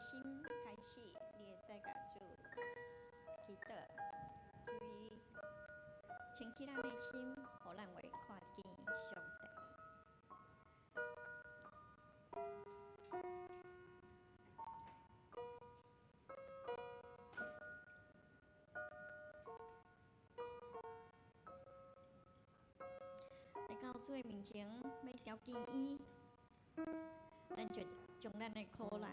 心開始，你會使共主祈禱，求伊清起咱的心，予咱會看見上帝。來到主的面前，欲朝見伊，咱就將咱的苦難、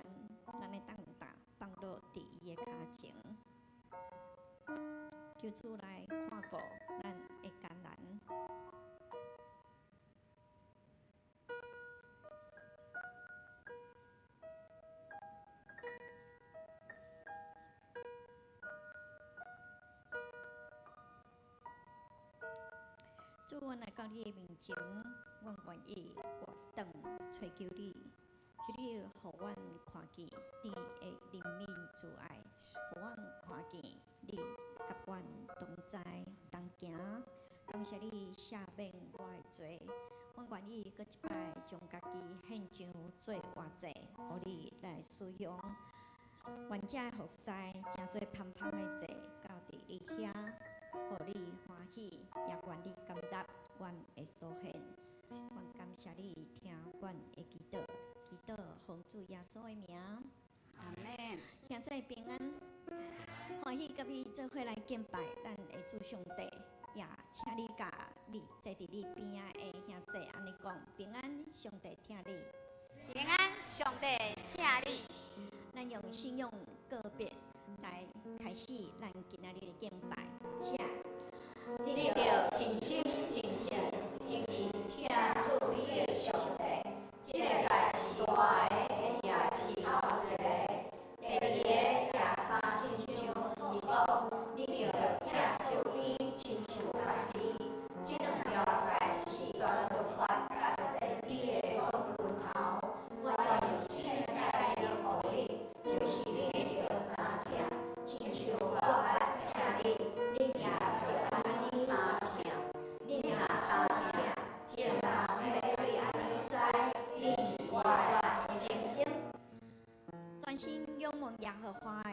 咱的重擔放落佇伊的跤前，求主來看顧咱的艱難。主，阮來到你的面前，阮願意活轉揣求你，求你予阮看見你的憐憫慈愛，予阮看見你佮阮同在同行。感謝你赦免我的罪，阮願意閣一擺將家己獻上做活祭，予你來使用。願這服侍成做芳芳的祭，交佇你遐，予你歡喜，也願你感納阮的所獻。阮感謝你聽阮的祈禱，祈禱奉主耶穌的名。阿們。兄姊平安，歡喜佮你做伙來敬拜咱的主上帝，也請你共你坐佇你邊仔的兄姊按呢講：平安，上帝疼你。平安，上帝疼你。咱用信仰告別來開始咱今仔日的敬拜，請。你著盡心、盡性、盡意疼主你的上帝。這个誡是大的，也是頭一个。第二个也相親像是講，你著疼身邊親像家己。這兩條誡是全律法佮先知的總論頭。我用新的誡命予你，就是你著相疼，親像我捌疼你，你也著按呢相疼。你若相疼，眾人欲對按呢知，你是我的學生。專心仰望耶和華的，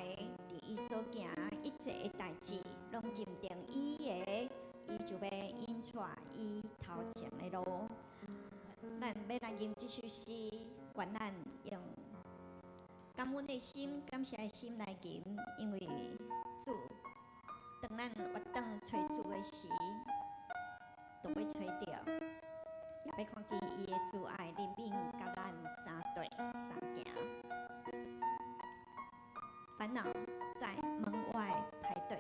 佇伊所行一切的代誌，攏認定伊的，伊就欲引帶伊頭前的路。咱欲來吟這首詩，願咱用感恩的心、感謝的心來吟，因為主當咱活轉揣主的時，就欲揣著，也欲看見伊的慈愛憐憫，佮咱相對相行。煩惱在門外排隊。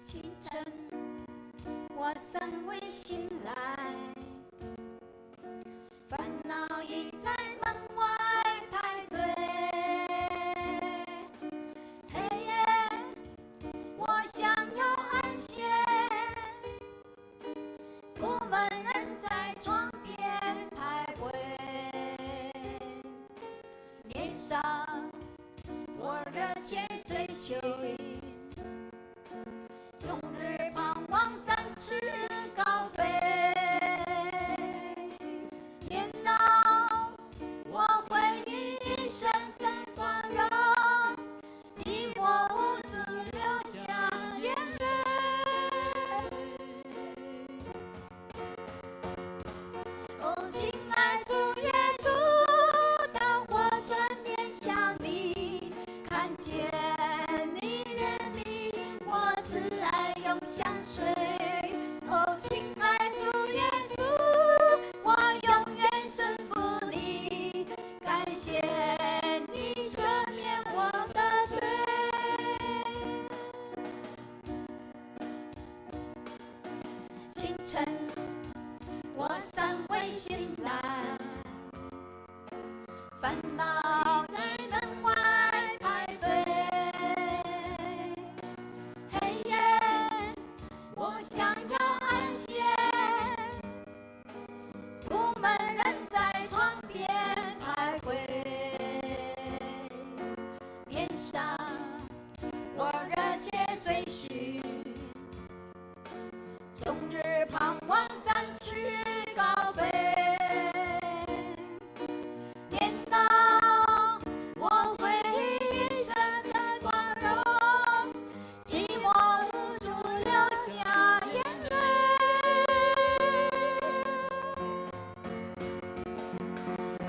清晨，我尚未醒來，煩惱已在門外排隊。黑夜，我想要安歇，苦悶仍在窗邊徘徊。年少，我熱切追求，終日盼望展翅高飛。年老，我回憶一生的光榮，寂寞無助流下眼淚。哦，親愛主耶穌，當我轉臉向你，看見你憐憫我慈愛永相隨。哦，親愛主耶穌，我永遠順服你，感謝你赦免我的罪。清晨，我尚未醒來，煩惱在門外排隊。黑夜，我想要安歇，苦悶仍在窗邊徘徊。年少，我熱切追尋，終日盼望展翅。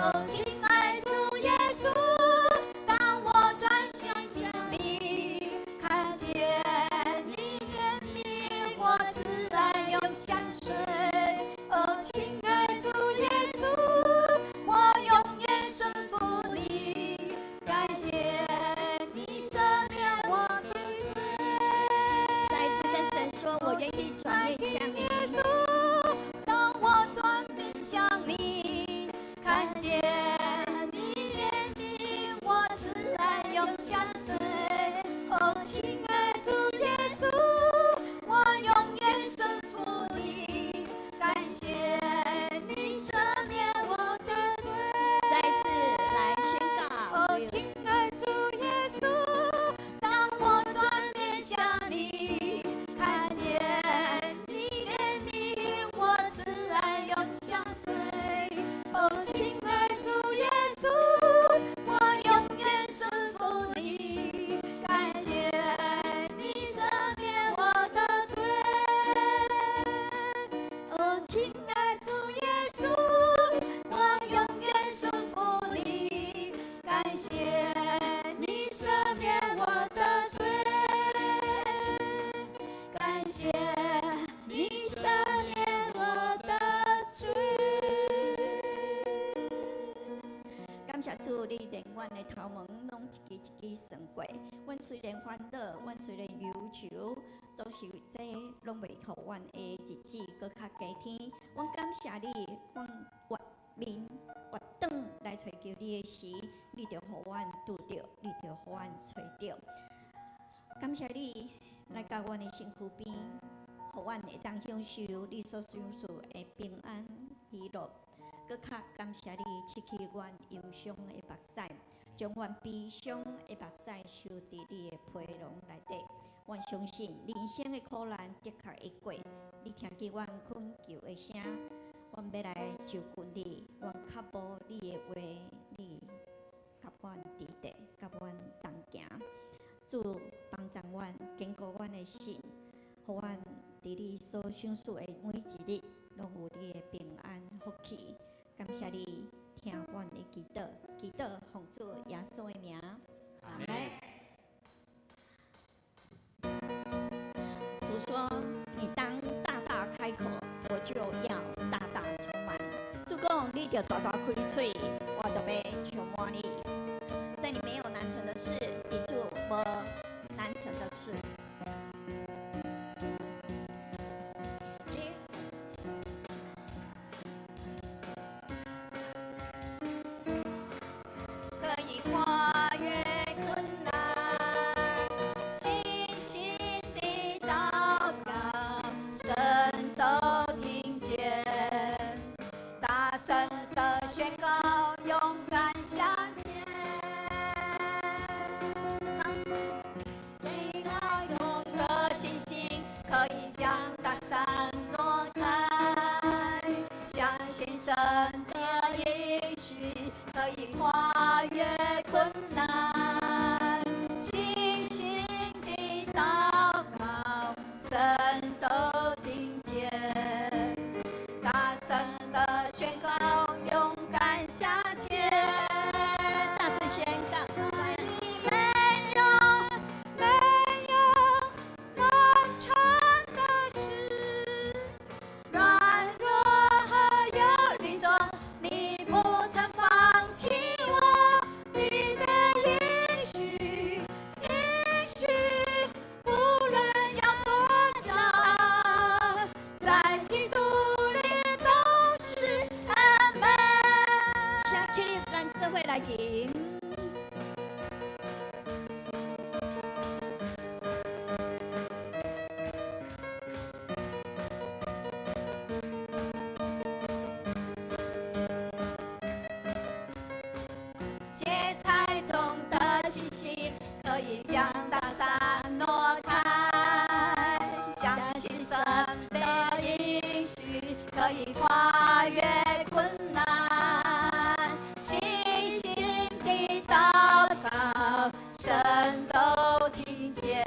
哦，親愛主耶穌，當我轉向你，看見你憐憫，我慈愛永相隨。哦，親愛主耶穌，我永遠順服你，感謝你赦免我的罪。再一次跟神說，我願意轉面向你。耶穌，當我轉面向你，看見你憐憫，我慈愛永相隨。哦，親愛主耶穌，我永遠順服你，感謝你赦免我的罪。再一次來宣告，哦，親愛主耶穌，當我轉面向你，看見你憐憫，我慈愛永相隨。哦，親愛主耶穌，我永遠順服你，感謝你赦免我的罪。哦，親愛主耶穌，我永遠順服你，感謝你赦免我的罪，感謝你赦免我的罪。感謝主，你連阮的頭毛攏一支一支算過。阮雖然煩惱，阮雖然憂愁，總是這攏袂予阮的日子閣較加添。阮感謝你，阮越面越轉來揣求你的時，你就予阮拄著，你就予阮揣著。感謝你來到阮的身軀邊，予阮會當享受你所賞賜的平安喜樂。閣較感謝你拭去阮憂傷的目屎，將阮悲傷的目屎收佇你的皮囊內底。阮相信人生的苦難的確會過，你聽見阮懇求的聲，阮欲來就近你，阮渴慕你的話，你佮阮佇咧，佮阮同行。主幫助阮，堅固阮的心，予阮佇你所賞賜的每一日，攏有你的平安福氣。感謝你聽阮的祈禱，祈禱奉主耶穌的名，阿們。主說：你當大大開口，我就要大大充滿。主講，你著大大開喙，我就欲充滿你。在你沒有難成的事，佇主無難成的事。可以跨越困難，信心的禱告，神都聽見，大聲的宣告，勇敢向前。最中的信心可以將大山挪開，相信神的應許可以跨越困難，信心的禱告，神都聽見，大聲的宣告，勇敢向前。大聲宣告，在你沒有沒有難成的事，軟弱和憂慮中，你不曾放棄我，你的應許，應許不論要多少，在基督裡都是阿們。請起立，咱做伙來吟。芥菜種的信心可以將大山挪開，相信神的應許可以跨越困難，信心的禱告，神都聽見，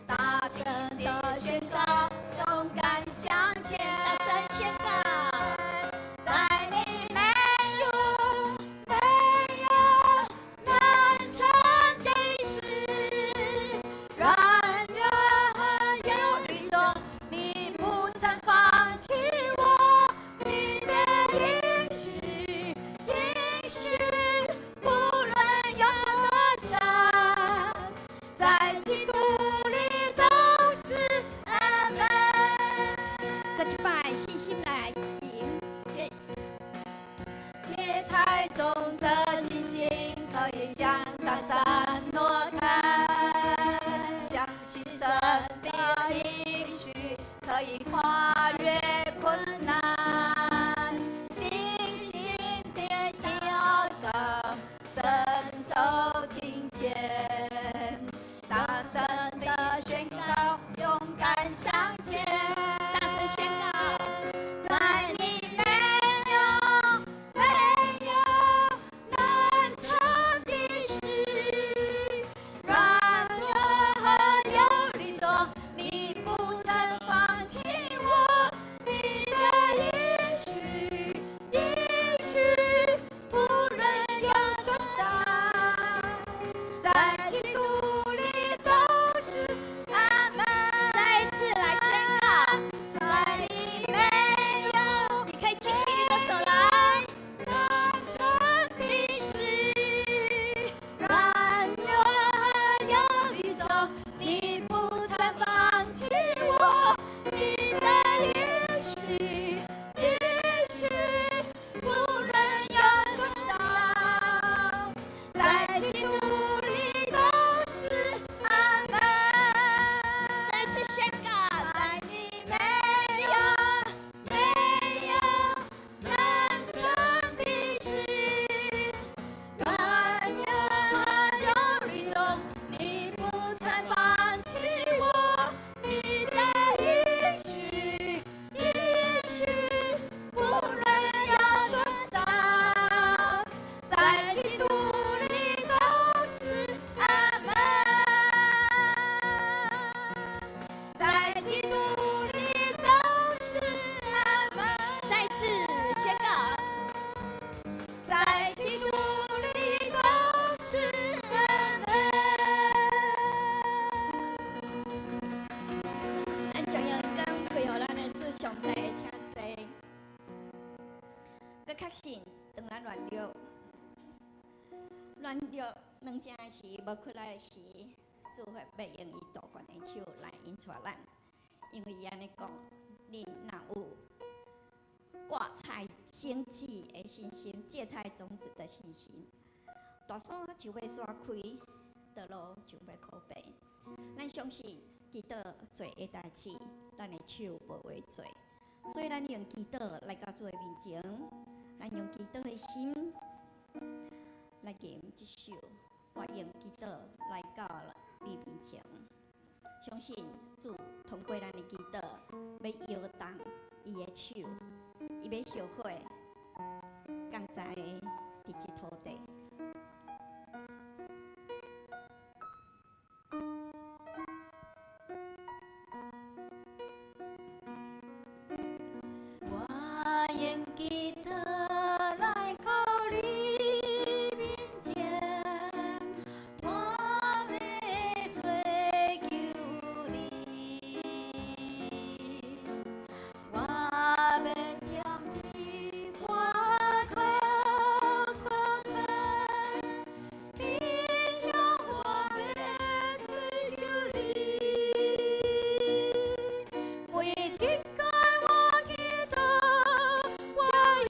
大聲的宣告，勇敢向前。大聲宣告，在你沒有信心來飲。芥菜種的信心可以將大山挪開，相信神的應許可以跨越困難，信心的禱告神都聽見，大聲的宣告，勇敢向前，大聲宣告，在你沒有沒有難成的事，軟弱和憂慮中，你不曾放棄我，你的應許應許不論有多少，在基督裡都是阿門。再一次來宣告，在你沒有你可以舉起你的手來。難成的事，軟弱和憂慮中，你不曾放棄我，你的應許應許不論有多少，在基督裡都是阿門。再一次宣告，在你沒有沒有難成的事，軟弱和憂慮中，你不曾放棄我，你的應許應許不論有多少，在基督裡都是阿門。在基督裡都是阿門。再一次宣告，在基督裡都是阿門。咱將榮光歸予咱的主上帝，請坐。閣確信，當咱軟弱、軟弱軟正時，無氣力的時，主會欲用伊大權的手來引帶咱，因為伊按呢講，恁若有芥菜種子的信心，芥菜種子的信心，大山就欲徙開，道路就欲鋪平。咱相信祈禱做的代誌，咱的手無話做，所以咱用祈禱來到主的面前，咱用祈禱的心來吟這首，我用祈禱來到你面前，相信主通過咱的祈禱，欲搖動伊的手，伊欲後悔降災佇這土地。我用祈禱來到你面前，我欲追求你，我欲踮佇倚靠所在，弟兄，我欲追求你。每一擺我祈禱，我用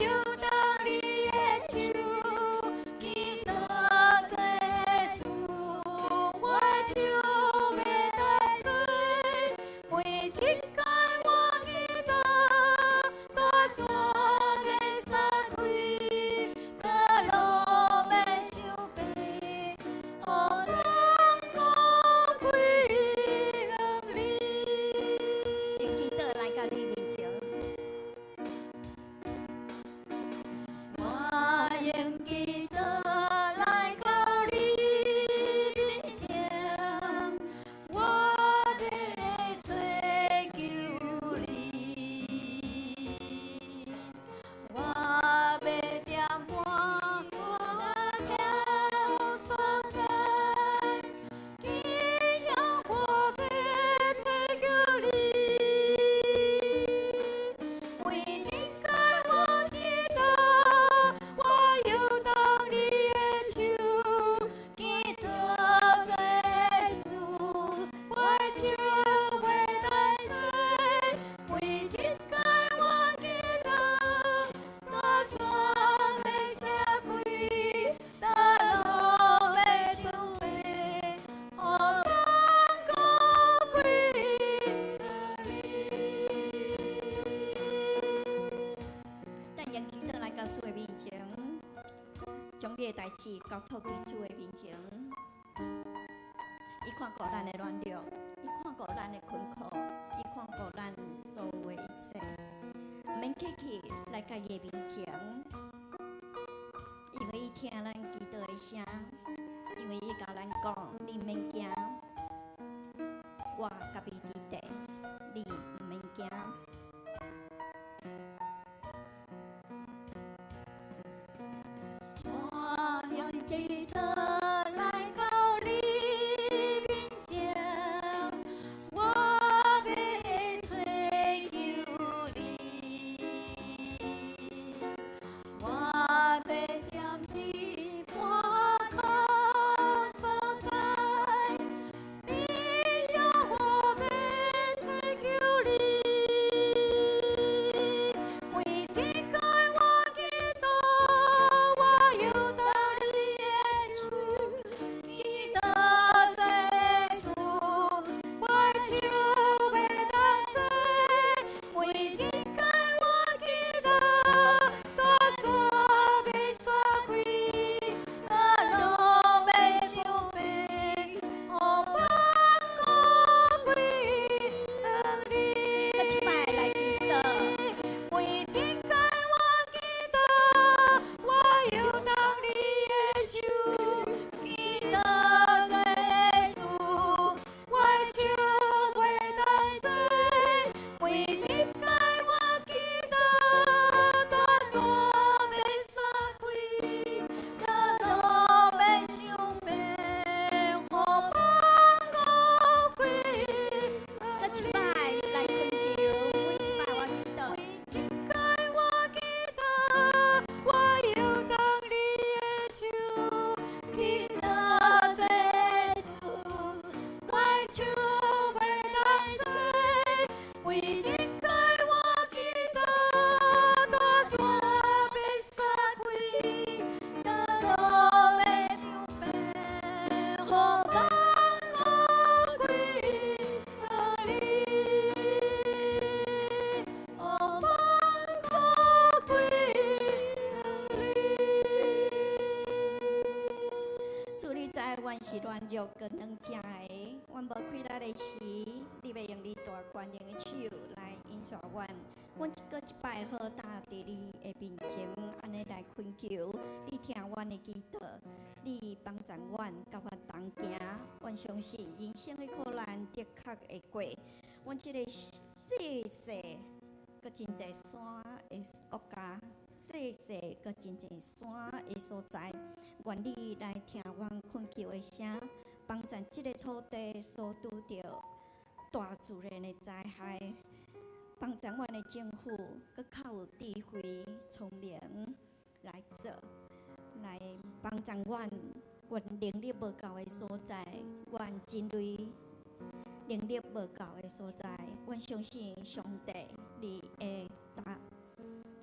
將你的代誌交託佇主的面前。伊看顧咱的軟弱，伊看顧咱的困苦，伊看顧咱所有的一切。毋免客氣來到伊的面前，因為伊聽咱祈禱的聲，因為伊共咱講，你毋免驚，我佮你佇咧，你毋免驚。我用祈禱來到你面前，我欲揣求你，我欲踮佇破口所在，你呀，我欲揣求你，每一擺我祈禱，我搖動你的手，祈禱主耶穌，我的手袂當做，每一擺我祈禱，大山欲散開，大路欲相變，予放高歸你。閣一擺來祈禱。每一擺我祈禱，我搖動你的手，祈禱主耶穌，我的手袂當做。每一擺我祈禱，大山欲散開，大路欲相變，予放高歸。閣一擺來懇求，每一擺我祈禱。每一擺我祈禱，我搖動你的手，祈禱主耶穌，我的手袂當做。每一擺我祈禱，大山欲散開，大路欲相變，予放高歸你，予放高歸你。主，你知阮是軟弱閣軟食的，阮無氣力的時，你欲用你大權能的手來引帶阮。阮一閣一擺好擔佇你的面前，按呢來懇求，你聽阮的祈禱，你幫助阮，佮阮同行。阮相信人生的苦難的確會過，阮這個細細閣真濟山的國家，細細閣真濟山的所在，願你來聽阮懇求的聲，幫助這个土地所拄著大自然的災害，幫助阮的政府閣較有智慧、聰明來做，來幫助阮，阮能力無夠的所在，阮人類能力無夠的所在，阮相信上帝你會大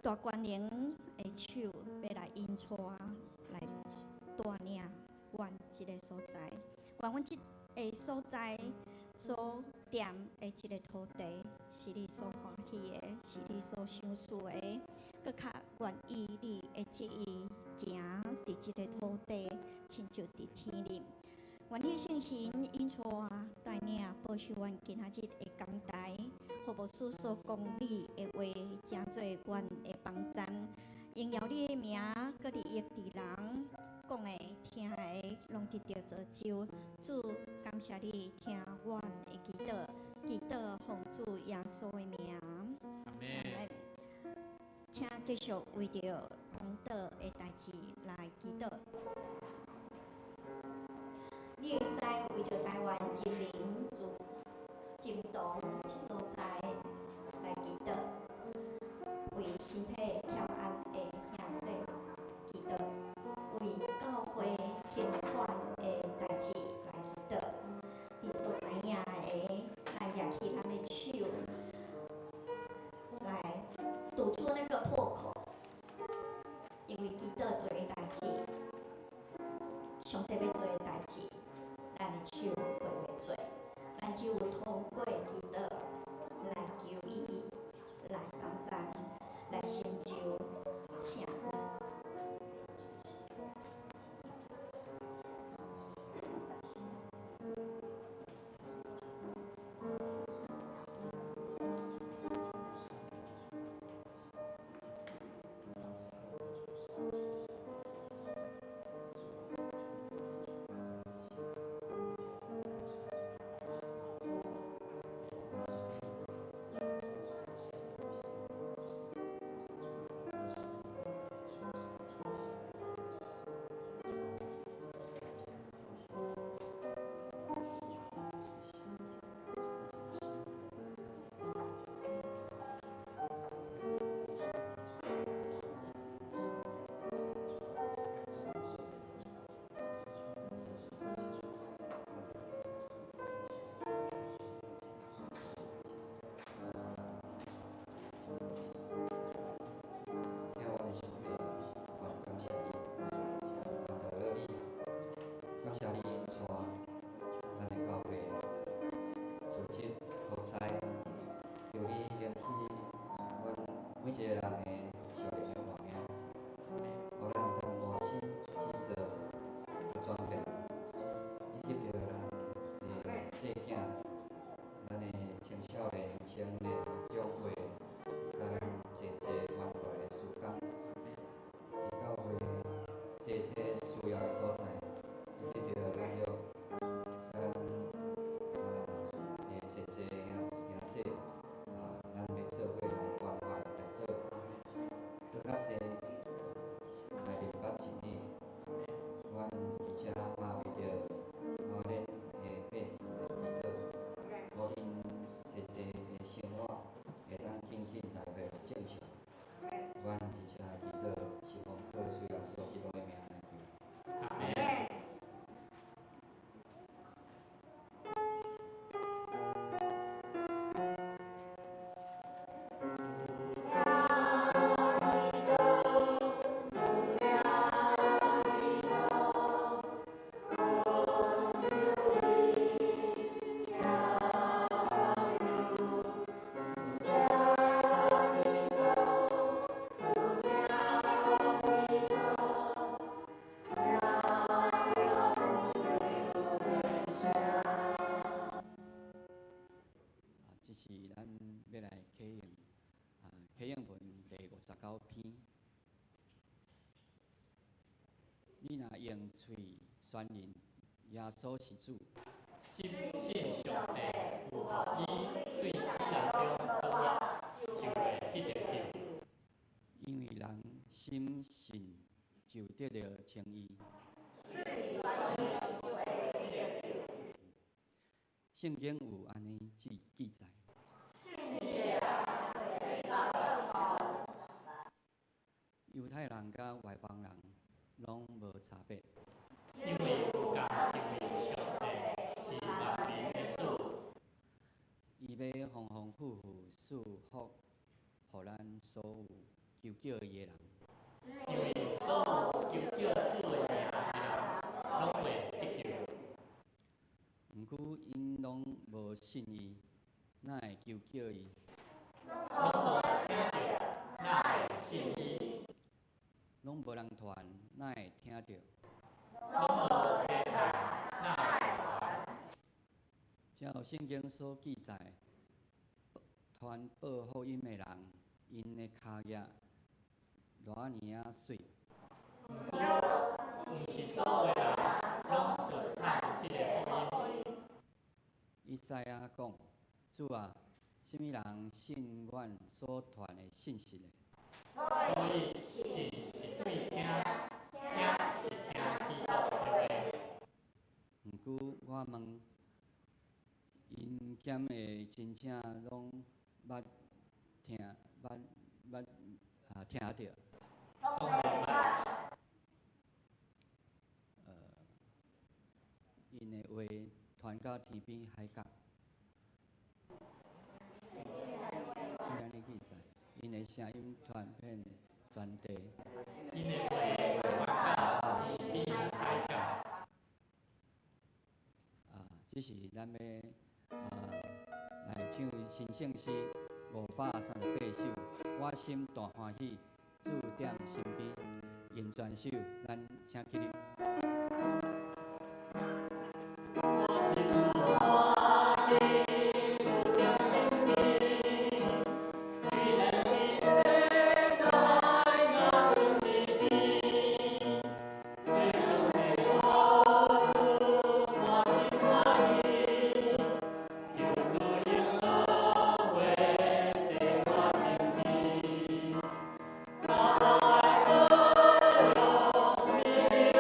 大權能的手欲來引帶來帶領阮這个所在，願阮這个所在所踮的這个土地是你所歡喜的，是你所賞賜的，閣較願意你的旨意行佇這个土地，親像佇天頂。願你聖神引帶帶領保守阮今仔日的講台，予牧師所講你的話，成做阮的幫贊，榮耀你的名，閣利益佇人，講的、聽的，攏得著造就。主，感謝你聽阮的祈禱，祈禱奉主耶穌的名。阿們。請繼續為著講道的代誌來祈禱。你會使為著台灣人民自金堂這所在來祈禱，為身體欠壓的兄弟祈禱，為教會平反的代誌來祈禱。你所知影的，咱舉起咱的手來堵住那個破口，因為祈禱做的代誌，上帝欲做的代誌，咱的手會袂做，咱只有通過祈禱來求伊來幫贊，來成就，請。感謝你帶咱的教會組織服侍，求你興起阮每一個人的屬靈的活命，予咱會當無私去做轉變，以及著咱的細囝、咱的青少年、青年、長輩，佮咱濟濟關懷的時間，佇教會濟濟需要的所在，以及著軟弱，佮咱的濟濟兄兄姊啊，咱欲做伙來關懷代禱，閣較濟來認捌真理。阮佇遮嘛為著華聯的百姓來祈禱，予𪜶濟濟的生活會當緊緊來恢復正常。阮佇遮祈禱，是奉靠主耶穌基督的名來求。阿門。這是咱欲來啟用啊，啟應文第59篇。你若用喙宣認耶穌是主，深信上帝有予伊對死人中復活，就會得著救。因為人深信就得著稱義。聖經有按呢記記載。猶太人佮外邦人攏無差別。因為有共一位上帝是萬民的主。伊欲豐豐富富賜福，予咱所有求叫伊的人。因為所有求叫主的名的人，攏會得救。毋過𪜶攏無信伊，哪會求叫伊？攏無聽著，哪會信伊？攏無人傳，哪會聽著？攏無差派，哪會傳？照聖經所記載，傳報福音的人，𪜶的跤跡偌爾仔媠。毋過，毋是所有的人攏順趁這个福音。以賽亞講：主啊，啥物人信阮所傳的信息呢？所以信是對聽，聽是聽基督的話。毋過我問，𪜶敢會真正攏捌聽、捌捌啊聽著？當然捌。𪜶的話傳到天邊海角。是按呢記載，𪜶的聲音傳遍全地。𪜶的話傳到天邊海角。啊，這是咱欲啊來唱新聖詩538首，我心大歡喜，主踮身邊，吟全首，咱請起立。我心大歡喜，主踮身邊，雖然佇世界若陣離天，這主的好處我心歡喜，求主應樂話賜我真知，我愛用美樂。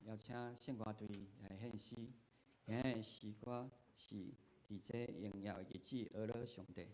邀請聖歌隊來獻詩。今日詩歌是佇這榮耀的日子，呵咾上帝。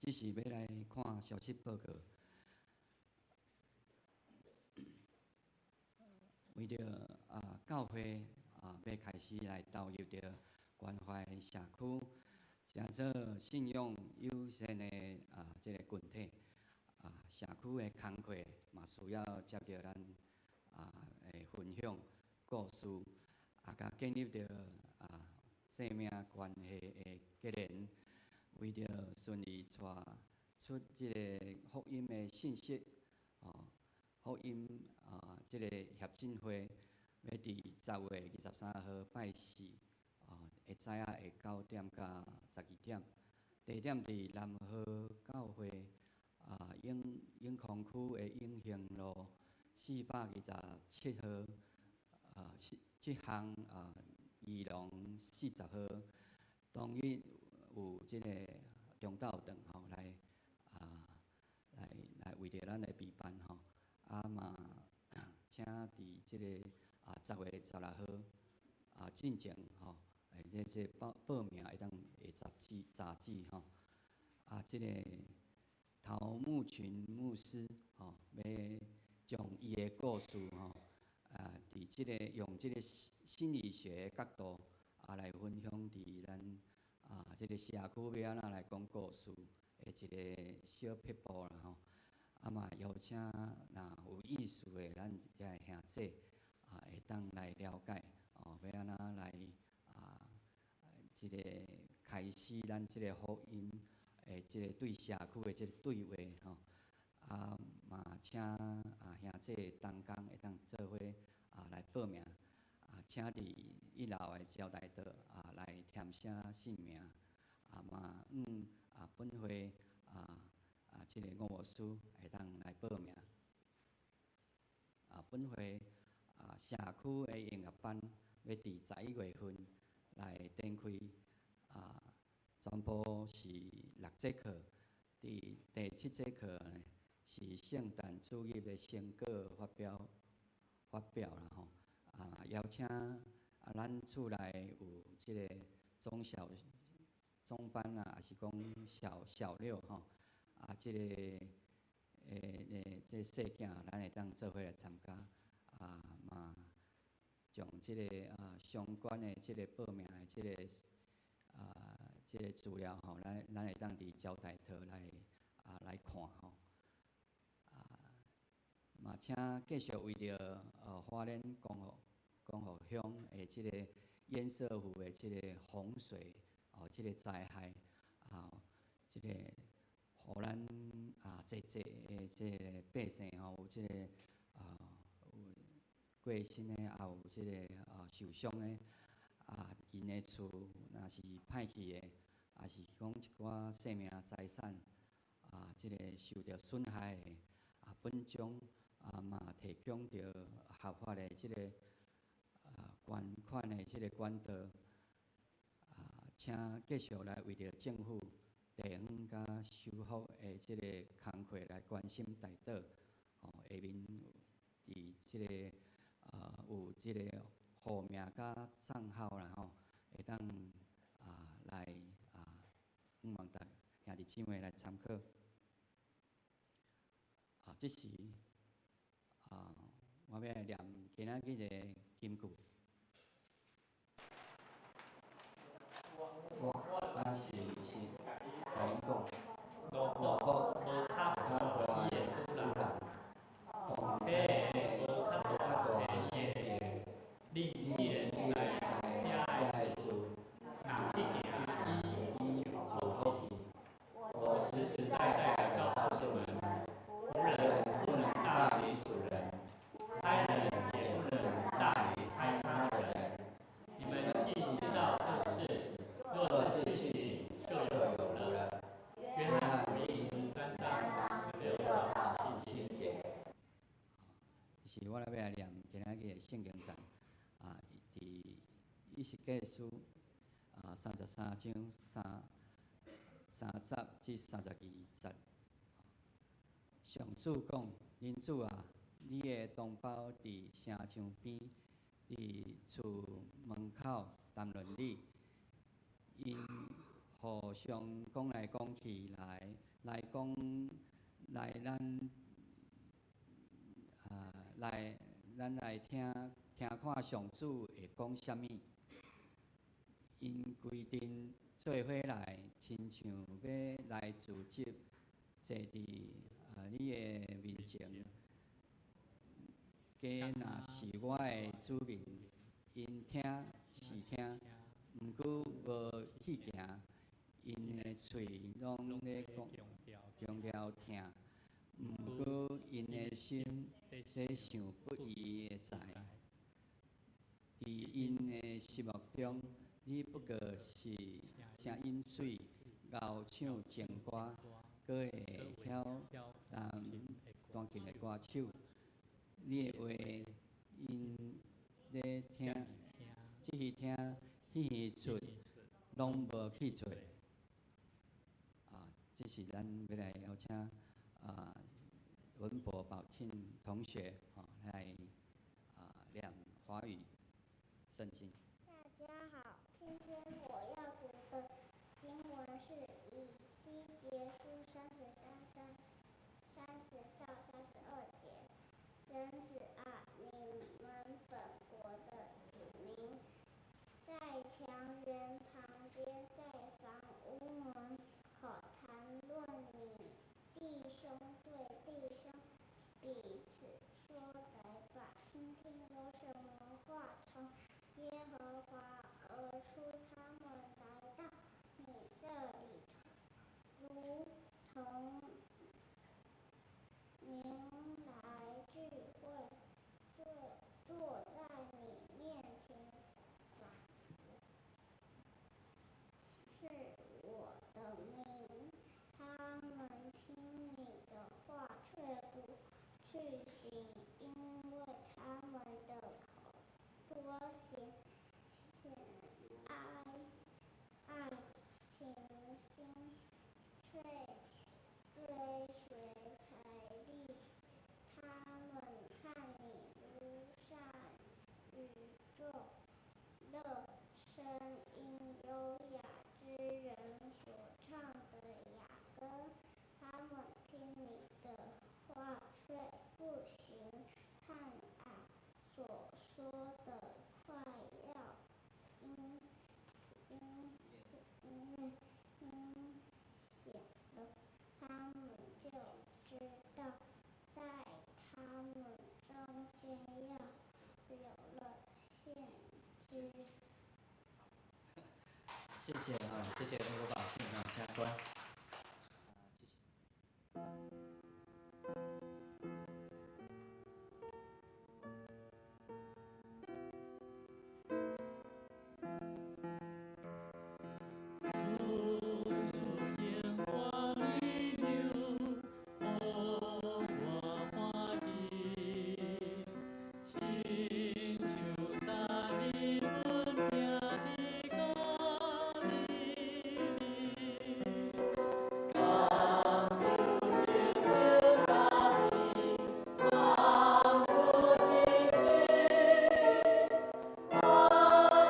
只是欲來看消息報告，為著教會欲開始來投入著關懷社區，成做信仰友善的啊，這个群體啊，社區的工課嘛需要接著咱啊的分享故事，啊，佮建立著啊生命關係的結連，為著順利帶出這个福音的信息，哦，福音啊，這个協進會欲佇10月23號拜四，哦，會早仔的9點到12點，地點佇南河教會啊，永永康區的永興路427號啊，7巷啊，2廊40號。當日有這个中道頓吼來啊，來來為著咱來備辦吼，啊嘛，請佇這个啊10月16號啊進前吼，這這報報名會當會截止截止吼，啊，這个陶牧群牧師吼，欲將伊的故事吼，啊，佇這个用這个心理學的角度啊來分享佇咱啊這个社區欲按怎來講故事的一个小撇步啦吼。啊嘛邀請若有意思的咱遮的兄姊啊，會當來了解哦，欲按怎來啊，這个開始咱這个福音的這个對社區的這个對話吼。啊嘛請啊兄姊同工會當做伙啊來報名，啊請佇一樓的招待桌啊來填寫姓名，啊嘛啊本會啊啊這个吳牧師會當來報名。啊本會啊社區的音樂班欲佇11月份來展開，啊全部是六節課，佇第七節課呢是聖誕主日的成果發表發表啦吼，啊邀請啊咱厝內有這个中小中班啊，抑是講小小六吼，啊這个欸欸這細囝，咱會當做伙來參加，啊嘛將這个啊相關的這个報名的這个啊這个資料吼，咱咱會當佇招待桌來啊來看吼。啊，嘛請繼續為著花蓮光復光復鄉的這个堰塞湖的這个洪水哦，這个災害啊，這个予咱啊濟濟的這个百姓吼，有這个啊有過身的，也有這个啊受傷的，啊𪜶的厝若是歹去的，抑是講一寡生命財產啊，這个受著損害的，啊本將啊嘛提供著合法的這个啊捐款的這个管道，啊，請繼續來為著政府地方佮修復的這个工課來關心代禱，吼，下面佇這个啊有這个戶名佮帳號啦吼，會當啊來啊，向望逐兄弟姊妹來參考。啊，這時啊，我欲來念今仔日的金句。我實實共恁講，奴僕無較大伊的主人，當差的無較大差的，你既然知這的事，若去行，伊就有福氣。我實實在在的告訴你們，僕人不能大於主人，差人也不能大於差他的人。你們既知道這事，若是去行，就有福了。約翰福音3章16到17節。是我來欲來念今仔日的聖經節啊，佇以西結書啊33章30至32節。上主講：人子啊，你的同胞佇城牆邊，佇厝門口談論你，𪜶互相講來講去，來來講來咱啊來咱來聽聽看上主會講啥物。𪜶規陣做伙來，親像欲來聚集，坐佇啊你的面前。假若是我的子民，𪜶聽是聽，毋過無去行，𪜶的喙攏咧講強調聽，毋過𪜶的心咧想不義的財。佇𪜶的心目中，你不過是聲音媠、𠢕唱情歌，閣會曉彈彈琴的歌手。你的話，𪜶咧聽，這耳聽，彼耳出，攏無去做。啊，這是咱欲來邀請啊文博寶慶同學吼來啊念華語聖經。大家好，今天我要讀的經文是以西結書33章30到32節。人子啊，你們本國的子民，在牆垣旁邊，在房屋門口談論你弟兄對弟兄彼此說：來吧，聽聽有什麼話從耶和華而出。他們來到你這裡，如同民來聚會，坐在你面前，仿佛是我的民。他們聽你的話，卻不去行，因為他們的口多顯愛情心，卻追隨財利。他們看你如善與作樂，聲音優雅之人所唱的雅歌。他們聽你的話，卻不行。看啊，所說的快要應驗了，他們就知道，在他們中間要有了先知。謝謝哈，謝謝文博寶慶啊，請乖。啊，謝謝。主耶和你讓予我歡喜，親像早日阮拚佇加利利，甘求聖靈加庇，幫助一生，我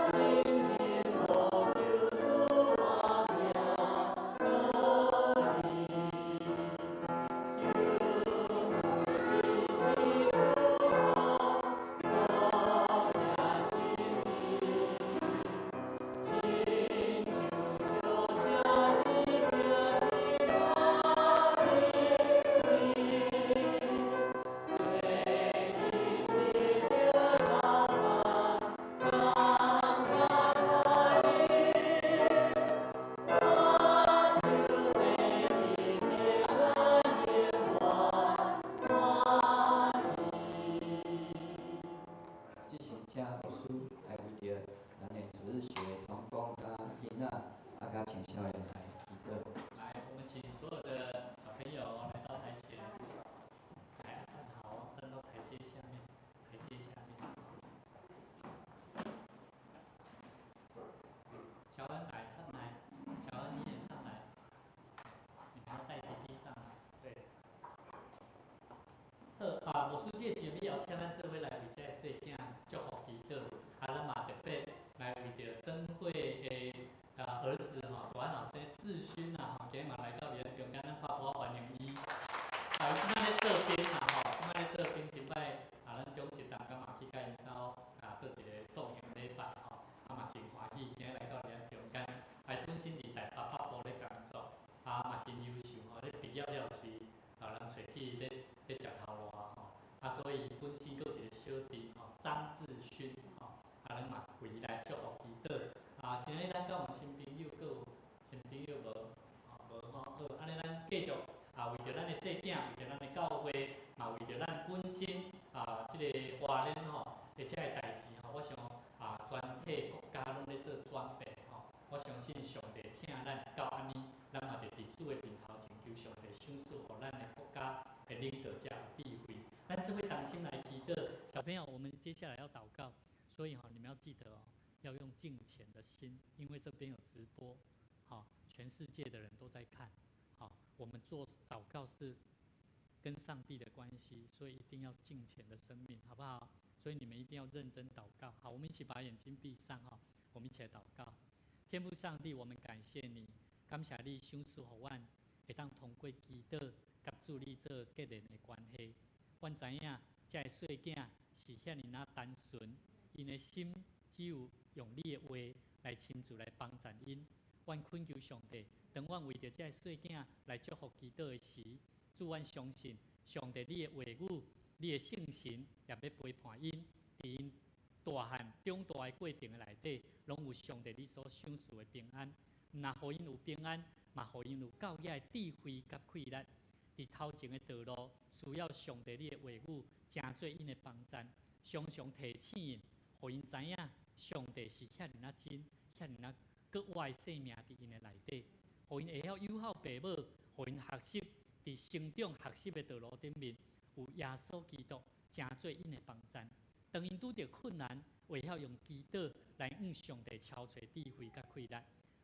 心希望求主活命鼓勵，求主一時賜福，所行真理，親像石伊拚佇加利利，做日得著浪漫，感覺歡喜，我手的裡面永遠歡喜。這是請牧師來為著咱的主日學同工佮囡仔，啊，佮青少年來祈禱。來，我們請所有的小朋友來到台前，來站好，站到台階下面，台階下面。喬恩來上來，喬恩你也上來，你們要帶弟弟上來，對。好啊，牧師這時欲邀請咱做伙來為這个細囝祝福祈禱，啊，咱嘛特別來為著曾慧的啊兒子吼，大漢後生志勳啊吼，今日嘛來到佇咱中間，咱拍鼓歡迎伊。啊，伊這擺咧做兵啦吼，這擺咧做兵，頂擺啊，咱中一同學嘛去共𪜶兜啊做一个送行禮拜吼，啊嘛真歡喜，今日來到佇咱中間，啊，本身佇去咧咧食頭路啊吼，啊所以伊本身閣有一個小弟吼，張志勳吼，啊咱嘛為伊來祝福祈禱。啊，今日咱敢有新朋友，閣有新朋友無？吼，無吼，好，按呢咱繼續啊，為著咱的細囝，為著咱的教會，嘛為著咱本身啊，這个華人吼的這个代誌吼，我想啊，全體國家攏咧做轉變吼，我相信上帝疼咱到按呢，咱嘛著佇主的面頭前求上帝賞賜予咱的國家的領導者有智慧。咱這伙同心來祈禱，小朋友，我們接下來要禱告，所以吼，你們要記得哦，要用敬虔的心，因為這邊有直播，好，全世界的人都在看，好，我們做禱告是跟上帝的關係，所以一定要敬虔的生命，好不好？所以你們一定要認真禱告。好，我們一起把眼睛閉上哈，我們一起來禱告。天父上帝，我們感謝你，感謝你賞賜予阮，會當通過祈禱佮主你做結連的關係。阮知影，這个細囝是遐爾仔單純，𪜶的心只有用你的話來親自來幫贊𪜶。阮懇求上帝，當阮為著這个細囝來祝福祈禱的時，主，阮相信上帝你的話語、你的聖神也欲陪伴𪜶，佇𪜶大漢長大的過程的內底，攏有上帝你所賞賜的平安。毋若予𪜶有平安，嘛予𪜶有夠額的智慧佮氣力。佇頭前的道路，需要上帝你的話語，成做𪜶的幫贊，常常提醒𪜶，予𪜶知影上帝是遐爾仔真，遐爾仔閣活的生命佇𪜶的內底，予𪜶會曉有效父母，予𪜶學習佇成長學習的道路頂面，有耶穌基督成做𪜶的幫贊。當𪜶拄著困難，會曉用祈禱來向上帝敲揣智慧佮氣力。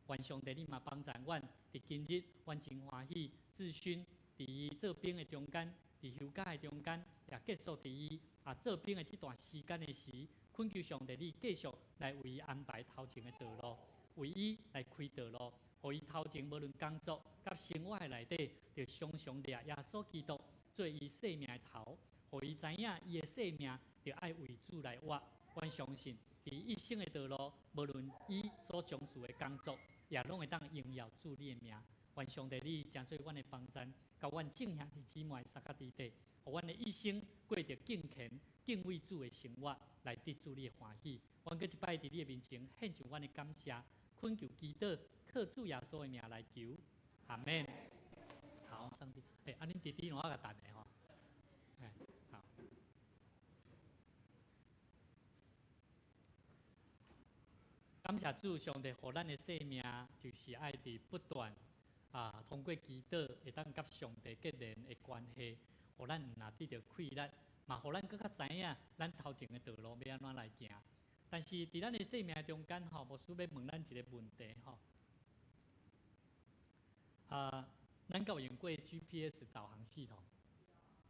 願上帝你嘛幫贊阮，佇今日，阮真歡喜，志勳佇伊做兵的中間，佇休假的中間，也結束佇伊啊做兵的這段時間的時，懇求上帝你繼續來為伊安排頭前的道路，為伊來開道路，予伊頭前無論工作佮生活的內底，就常常掠耶穌基督做伊生命的頭，予伊知影伊的生命著愛為主來活。阮相信，佇一生的道路，無論伊所從事的工作，也攏會當榮耀主你的名。願上帝你成做阮的幫贊，佮阮眾兄弟姊妹相佮弟弟，予阮的一生過著敬虔、敬畏主的生活，來得主你的歡喜。阮閣一擺佇你的面前獻上阮的感謝，懇求祈禱，靠主耶穌的名來求，阿門。好，上帝，欸，啊，恁弟弟攏愛共等的吼，欸，好。感謝主，上帝予咱的生命，就是愛佇不斷啊，通過祈禱會當佮上帝結連的關係，予咱毋若得著氣力，嘛予咱閣較知影咱頭前的道路欲按怎來行。但是佇咱的生命中間吼，牧師欲問咱一個問題吼。啊，咱敢有用過 GPS 導航系統？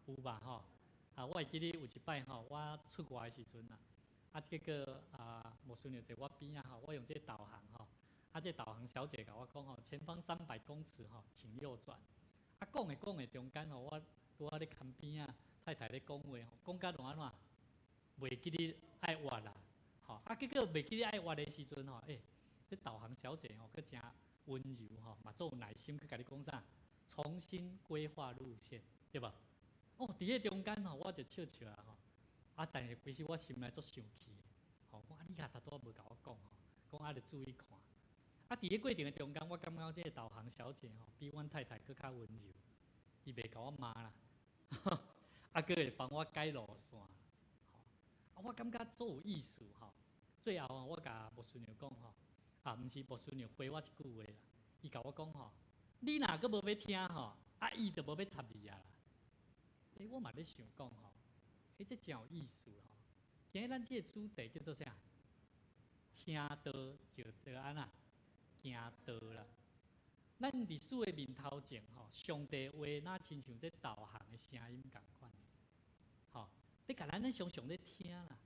有吧吼？啊，我會記得有一擺吼，我出外的時陣啊，啊，結果啊，牧師娘坐我邊仔吼，我用這個導航吼，啊，這個導航小姐共我講吼，前方300公尺吼，請右轉。啊，講的講的中間吼，我拄仔咧看邊仔太太咧講話吼，講甲攏按怎？袂記得愛倚啦，吼，啊，結果袂記得愛倚的時陣吼，欸，這導航小姐吼，閣誠溫柔吼，嘛足有耐心去共你講啥？重新規劃路線，對無？哦，佇彼中間吼，我就笑笑啊吼，啊，但是其實我心內足生氣的，吼，講啊，你若頭拄仔無共我講吼，講啊，著注意看。啊，佇彼過程的中間，我感覺這個導航小姐吼，比阮太太閣較溫柔，伊袂共我罵啦，啊，閣會幫我改路線，吼，啊，我感覺足有意思吼。最後我共牧師娘講吼，啊，毋是牧師娘回我一句話啦，伊共我講吼，你若閣無欲聽吼，啊，伊就無欲插你啊啦。欸，我嘛咧想講吼，欸，這誠有意思吼。今日咱這個主題叫做啥？聽道就著按怎？行道啦。咱佇主的面頭前吼，上帝話若親像這導航的聲音仝款，吼，你共咱咧常常咧聽啦。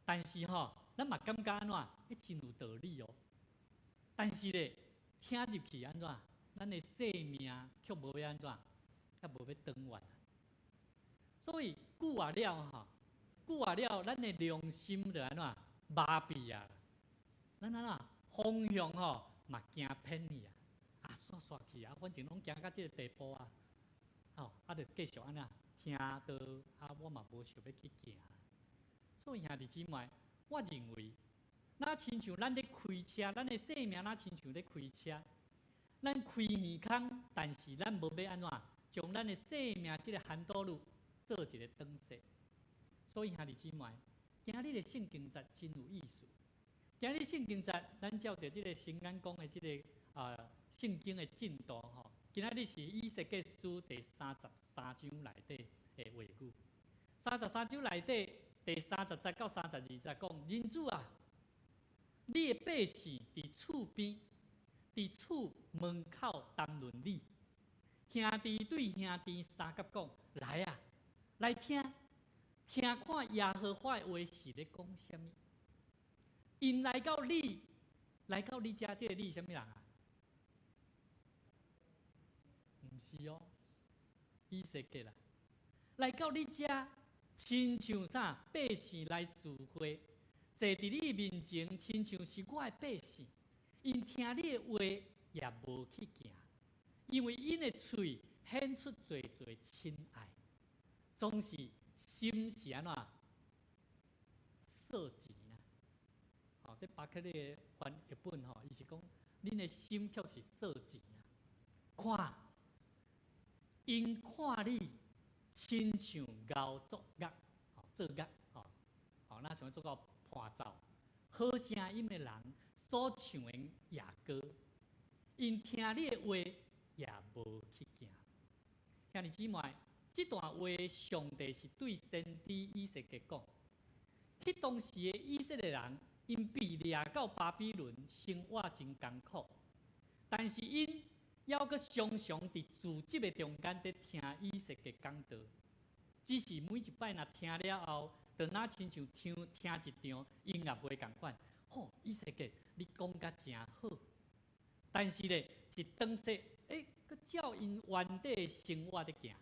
但是吼，咱嘛感覺按怎？欸，真有道理哦。但是咧，聽入去按怎？咱的生命卻無欲按怎？卻無欲轉彎。所以久啊了吼，久啊了，咱的良心就按怎麻痹啊？咱按怎方向吼嘛行偏去啊？啊，煞煞去啊，反正攏行到這个地步啊！哦，啊，就繼續按呢聽道，啊，我嘛無想欲去行。所以兄弟姊妹，我認為，若親像咱咧開車，咱的生命若親像咧開車，咱開耳空，但是咱無欲按怎，將咱的生命這個 handle 做一個轉勢。所以兄弟姊妹，今日的聖經節真有意思。今日聖經節，咱照著這個新眼光的這個啊聖經的進度吼。今仔日是以西結書第三十三章內底的話語。三十三章內底第三十節到三十二節講：人子啊，你的百姓佇厝邊，佇厝門口談論你，兄弟對兄弟相佮講：來啊，來聽，聽看耶和華的話是咧講啥物。𪜶來到你，來到你遮，這个你啥物人啊？毋是哦，以西結啦，來到你遮，親像啥百姓來聚會，坐佇你面前，親像是我的百姓。𪜶聽你的話，也無去行，因為𪜶的喙顯出濟濟親愛，總是心是按怎色情啊？吼，這巴克利的翻譯本吼，伊是講，恁的心卻是色情啊！看，𪜶看你親像牛做樂，吼做樂，吼，吼，若像做到伴奏，好聲音的人所唱的樂歌，𪜶聽你的話也無去行。兄弟姊妹，這段話上帝是對先知以西結講。彼當時的以色列人，𪜶被掠到巴比倫，生活真艱苦，但是𪜶猶閣常常佇聚集的中間佇聽以西結講道。只是每一擺若聽了後，就若親像聽聽一場音樂會仝款。吼，以西結，你講甲誠好，但是咧，一轉說，欸，閣照𪜶原底的生活咧行。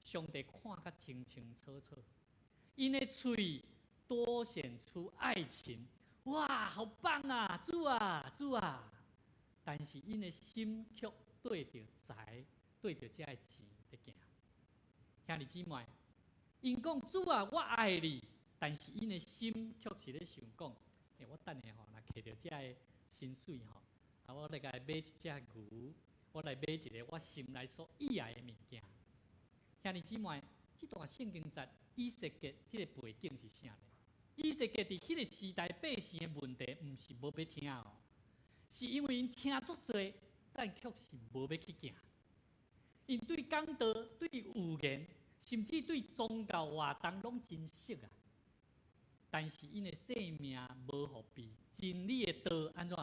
上帝看甲清清楚楚，𪜶的喙多顯出愛情，哇，好棒啊，主啊，主啊！但是𪜶的心卻對著財，對著這个錢咧行。兄弟姊妹，𪜶講主啊，我愛你，但是𪜶的心卻是咧想講，欸，我等下吼，若摕著這个薪水吼，啊，我來共伊買一隻牛，我來買一个我心內所意愛的物件。兄弟姊妹，這段聖經節以西結這个背景是啥呢？以西結佇彼个時代百姓的問題，毋是無欲聽哦，是因為𪜶聽足濟，但卻是無欲去行。𪜶對講道、對預言，甚至對宗教活動攏真熟啊。但是𪜶的生命無予被真理的道按怎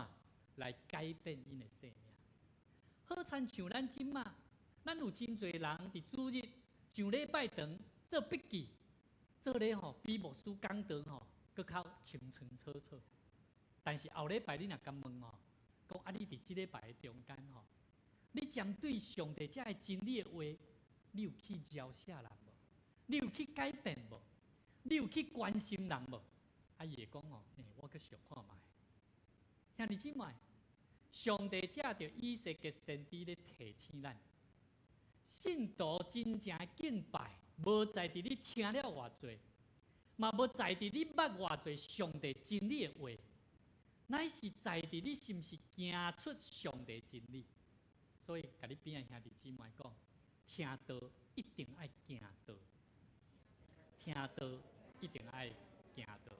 來改變𪜶的生命。好親像咱這馬，咱有真濟人佇主日上禮拜堂做筆記，做咧吼比牧師講道吼閣較清清楚楚。但是後禮拜你若共問吼，講啊你佇這禮拜的中間吼，你針對上帝這个真理的話，你有去饒恕人無？你有去改變無？你有去關心人無？啊，伊會講吼，欸，我閣想看覓。兄弟姊妹，上帝藉著以西結先知咧提醒咱，信徒真正的敬拜，無在佇你聽了偌濟，嘛無在佇你捌偌濟上帝真理的話，乃是在佇你是毋是行出上帝真理。所以，共你邊仔兄弟姊妹講，聽道一定愛行道，聽道一定愛行道，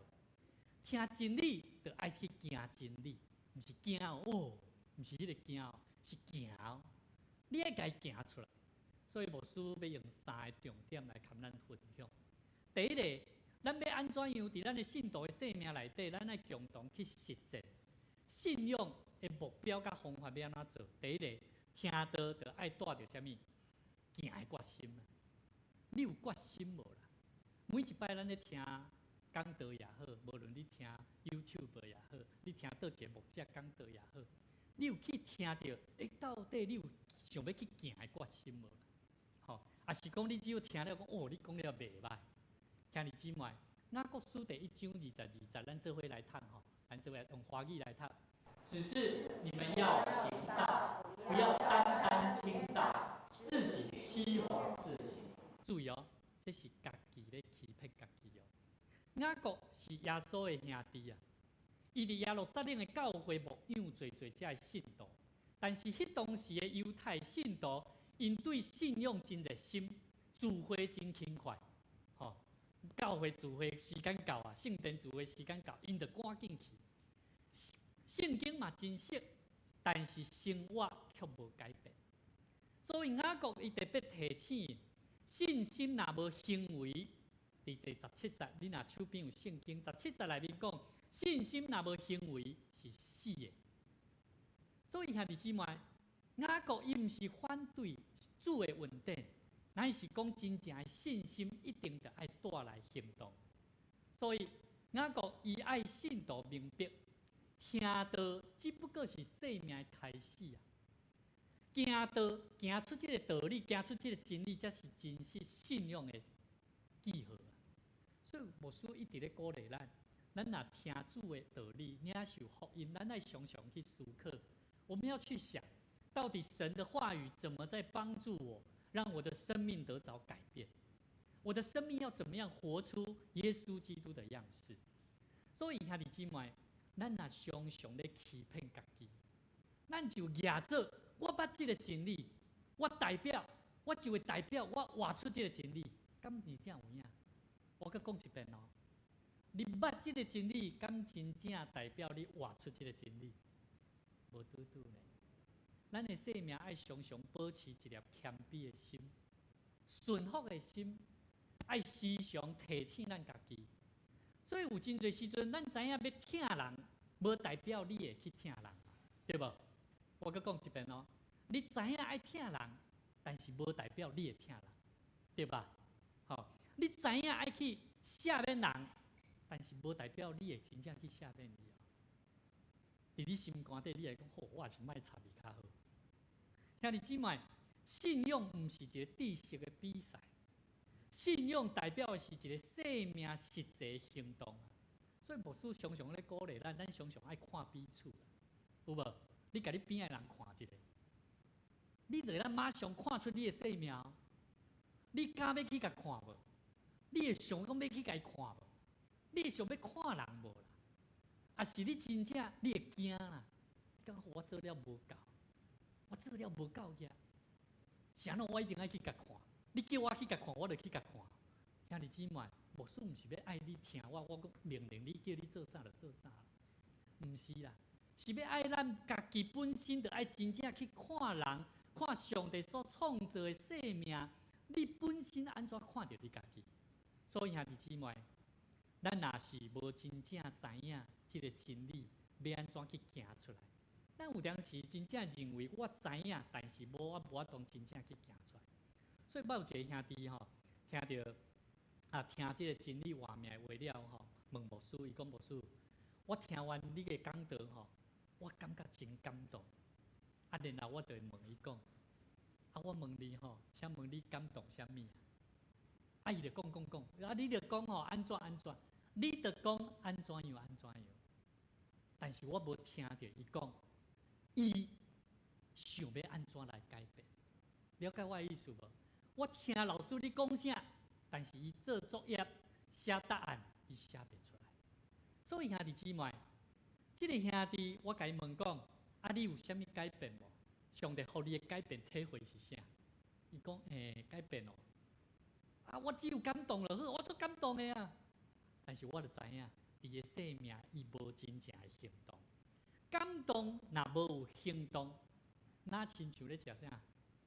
聽真理就愛去行真理，毋是驚哦，毋是彼个驚哦，是行哦，你愛共伊行出來。所以牧師欲用三个重點來共咱分享。第一个，咱欲按怎樣佇咱的信徒的生命內底，咱愛共同去實踐信仰的目標佮方法欲按怎做？第一个，聽道就愛帶著啥物？行的決心。你有決心無啦？每一擺咱咧聽講道也好，無論你聽 YouTube 也好，你聽佗一個牧者講道也好，你有去聽著？欸，到底你有想欲去行的決心無啦？吼，抑是講你只有聽了講，哦，你講了袂䆀。兄弟姊妹，雅各書第一章二十二節，咱做伙來讀吼，咱做伙用華語來讀。只是你們要行道，不要單單聽道，自己欺哄自己。注意哦，這是家己咧欺騙家己哦。雅各是耶穌的兄弟啊，伊佇耶路撒冷的教會牧養濟濟遮的信徒，但是彼當時的猶太信徒，𪜶對信仰真熱心，聚會真勤快，吼，教會聚會時間到啊，聖殿聚會時間到，𪜶就趕緊去。聖經嘛真熟，但是生活卻無改變。所以雅各伊特別提醒，信心若無行為，佇第十七節，你若手邊有聖經，十七節內面講，信心若無行為是死的。所以兄弟姊妹，雅各伊毋是反對主的恩典，乃是講真正的信心一定著愛帶來行動。所以雅各伊愛信徒明白，聽道只不過是生命的開始啊！行道行出這個道理，行出這個真理，才是真實信仰的記號啊！所以牧師一直咧鼓勵咱，咱若聽主的道理，領受福音，咱愛常常去思考。我們要去想，到底神的話語怎麼在幫助我，讓我的生命得著改變？我的生命要怎麼樣活出耶穌基督的樣式？所以兄弟姊妹，咱若常常咧欺騙家己，咱就舉做我捌這個真理，我代表，我就會代表我活出這個真理，敢真正有影？我閣講一遍哦，你捌這個真理，敢真正代表你活出這個真理？無拄拄呢。咱的生命愛常常保持一粒謙卑的心、順服的心，愛時常提醒咱家己。所以有真濟時陣，咱知影欲疼人，無代表你會去疼人，對無？我閣講一遍哦，你知影愛疼人，但是無代表你會疼人，對吧？吼，你知影愛去赦免人，但是無代表你會真正去赦免伊哦。佇你心肝底，你會講：好，我也是莫插伊較好。兄弟姊妹，信仰毋是一個知識的比賽，信仰代表的是一個生命實際行動。所以牧師常常咧鼓勵咱，咱常常愛看彼此，有無？你共你邊仔的人看一下，你就會當馬上看出你的生命。你敢欲去共看無？你會想講欲去共伊看無？你會想欲看人無啦？抑是你真正你會驚啦？你感覺我做了無夠，我做了無夠額，是按怎我一定愛去共看。你叫我去共看，我就去共看。兄弟姊妹，牧師毋是欲愛你聽我，我閣命令你叫你做啥就做啥，毋是啦，是欲愛咱家己本身就愛真正去看人，看上帝所創造的生命，你本身按怎看著你家己？所以兄弟姊妹，咱若是無真正知影這個真理，欲按怎去行出來？咱有當時真正認為我知影，但是無我無法度真正去行出來。所以我有一個兄弟吼，聽著啊聽這個真理活命的話了吼，問牧師，伊講牧師，我聽完你的講道吼，我感覺真感動。啊，然後我就會問伊講，啊，我問你吼，請問你感動啥物？啊，伊就講講講，啊，你就講吼按怎按怎，你就講按怎樣按怎樣。但是我無聽著伊講，伊想欲按怎來改變？了解我的意思無？我聽老師你講啥，但是伊做作業寫答案，伊寫袂出來。所以兄弟姊妹，這個兄弟我共伊問講，啊，你有啥物改變無？上帝予你的改變體會是啥？伊講，欸，改變哦。啊，我只有感動就好，我足感動的啊。但是我就知影，伊的生命伊無真正的行動。感動若無有行動，若親像咧食啥？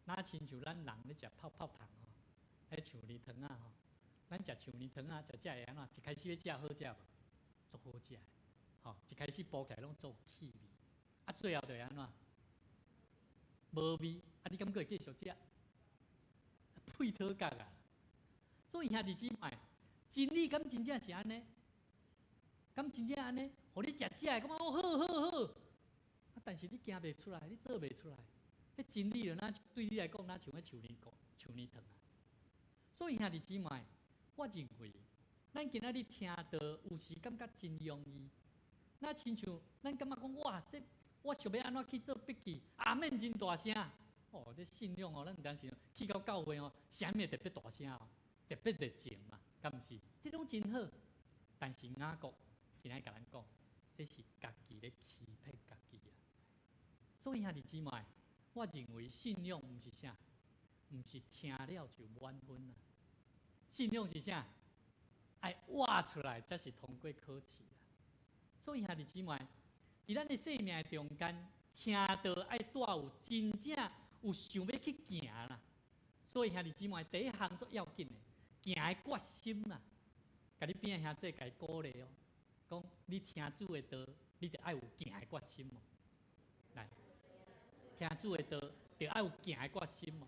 若親像咱人咧食泡泡糖吼，彼樹梨糖仔吼，咱食樹梨糖仔，食食會按怎？一開始欲食好食無？足好食，吼！一開始剝起來攏足有氣味，啊，最後就會按怎？無味，啊，你敢閣會繼續食？屁討角啊！所以兄弟姊妹，真理敢真正是按呢？敢真正按呢？予你食食的，感覺哦好好好，啊，但是你行袂出來，你做袂出來。彼真理就若對你來講，若像彼樹梨果、樹梨糖啊。所以兄弟姊妹，我認為，咱今仔日聽道，有時感覺真容易。若親像咱感覺講，哇，這我想欲按怎去做筆記，阿們真大聲。哦，這信仰哦，咱毋敢是去到教會哦，啥物特別大聲哦，特別熱情嘛，敢毋是？這攏真好。但是雅各今仔共咱講，這是家己咧欺騙家己啊。所以兄弟姊妹，我認為信仰毋是啥，毋是聽了就滿分啊。信仰是啥？愛活出來才是通過考試啊。所以兄弟姊妹，佇咱的生命中間，聽道愛帶有真正有想欲去行啦。所以兄弟姊妹，第一項足要緊的，行的決心啦。共你邊仔兄弟共伊鼓勵哦，講你聽主的道，你著愛有行的決心哦。來，聽主的道，著愛有行的決心哦。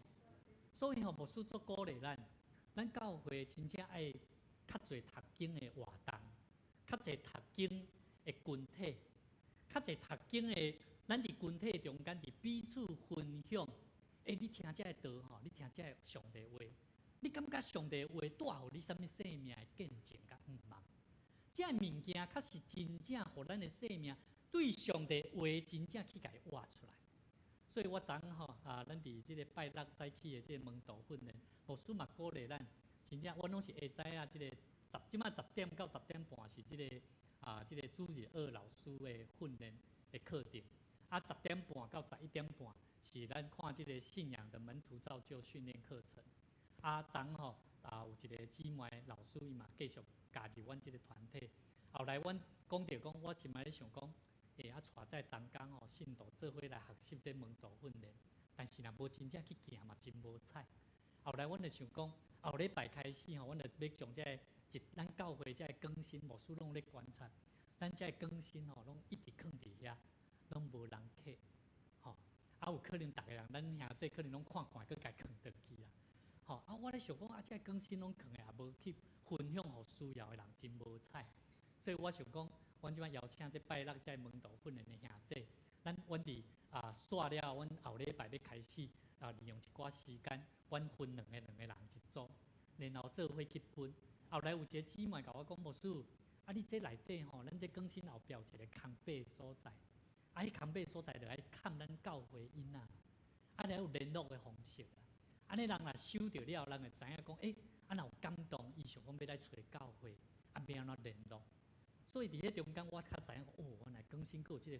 所以吼，牧師足鼓勵咱，咱教會真正愛較濟讀經的活動，較濟讀經的群體，較濟讀經的，咱佇群體中間佇彼此分享。欸，你聽這个道吼，你聽這个上帝話，你感覺上帝話帶予你啥物生命的見證佮向望？這个物件確實真正予咱的生命對上帝話真正去共伊活出來。所以我昨昏吼啊，咱佇這個拜六早起的這個門徒訓練，牧師嘛鼓勵咱，真正阮攏是下早啊，這個十這擺10點到10點半是這個啊，這個主日學老師的訓練的課程，啊，10點半到11點半是咱看這個信仰的門徒造就訓練課程。啊，昨昏吼啊，有一個姊妹老師伊嘛繼續加入阮這個團體。後來阮講著講，我這擺咧想講，欸，啊，帶這同工吼，信徒做伙來學習這門徒訓練，但是若無真正去行嘛，真無彩。後來阮就想講，後禮拜開始吼，阮就欲將這個一咱教會這個更新，牧師攏咧觀察，咱這個更新吼，攏一直囥佇遐，攏無人客，吼，啊有可能逐个人，咱兄弟可能攏看看，閣共囥轉去啊。吼，啊，我咧想講，啊，這個更新攏囥的也無去分享予需要的人，真無彩。所以我想講，阮這擺邀請這拜六這個門徒訓練的兄弟，咱阮佇啊煞了，阮後禮拜欲開始啊，利用一寡時間，阮分兩個兩個人一組，然後做伙去分。後來有一個姊妹共我講，牧師，啊，你這內底吼，咱這更新後壁有一個空白所在，啊，彼空白所在就愛崁咱教會囡仔，啊，著有聯絡的方式啦。按呢人若收著了，人會知影講，欸，啊，若有感動，伊想講欲來揣教會，啊，欲按怎聯絡？所以佇彼中間，我較知影講，哦，原來更新閣有這個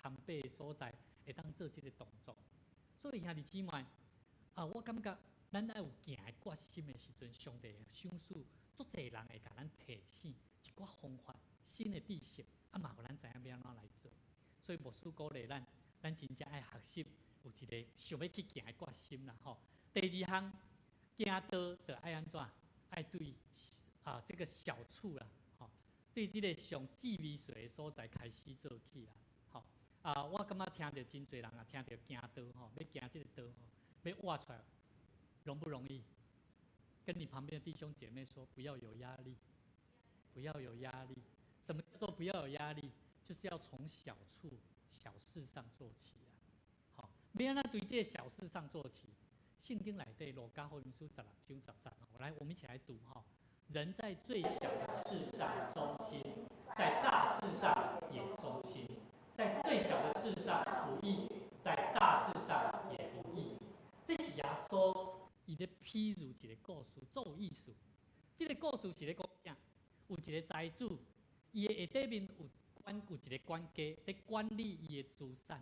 空白的所在，會當做這個動作。所以兄弟姊妹，啊，我感覺咱愛有行的決心的時陣，上帝會賞賜足濟人會共咱提醒一寡方法、新的知識，啊嘛，予咱知影欲按怎來做。所以牧師鼓勵咱，咱真正愛學習有一個想欲去行的決心啦，吼。第二項，行道就愛按怎？愛對啊，這個小處啦，吼，對這個上細微細的所在開始做起啦，吼。啊，我感覺聽著真濟人啊，聽著行道吼，欲行這個道吼，欲活出來，容不容易？跟你旁邊的弟兄姐妹說，不要有壓力，不要有壓力。什麼叫做不要有壓力？就是要從小處、小事上做起啊。好，欲按怎對這個小事上做起？聖經內底路加福音書16章10節，來，我們一起來讀哈。人在最小的事上忠心，在大事上也忠心；在最小的事上不義，在大事上也不義。這是耶穌伊咧譬喻一個故事，足有意思。這個故事是咧講啥？有一個財主，伊的下底面有管有一個管家咧管理伊的資產。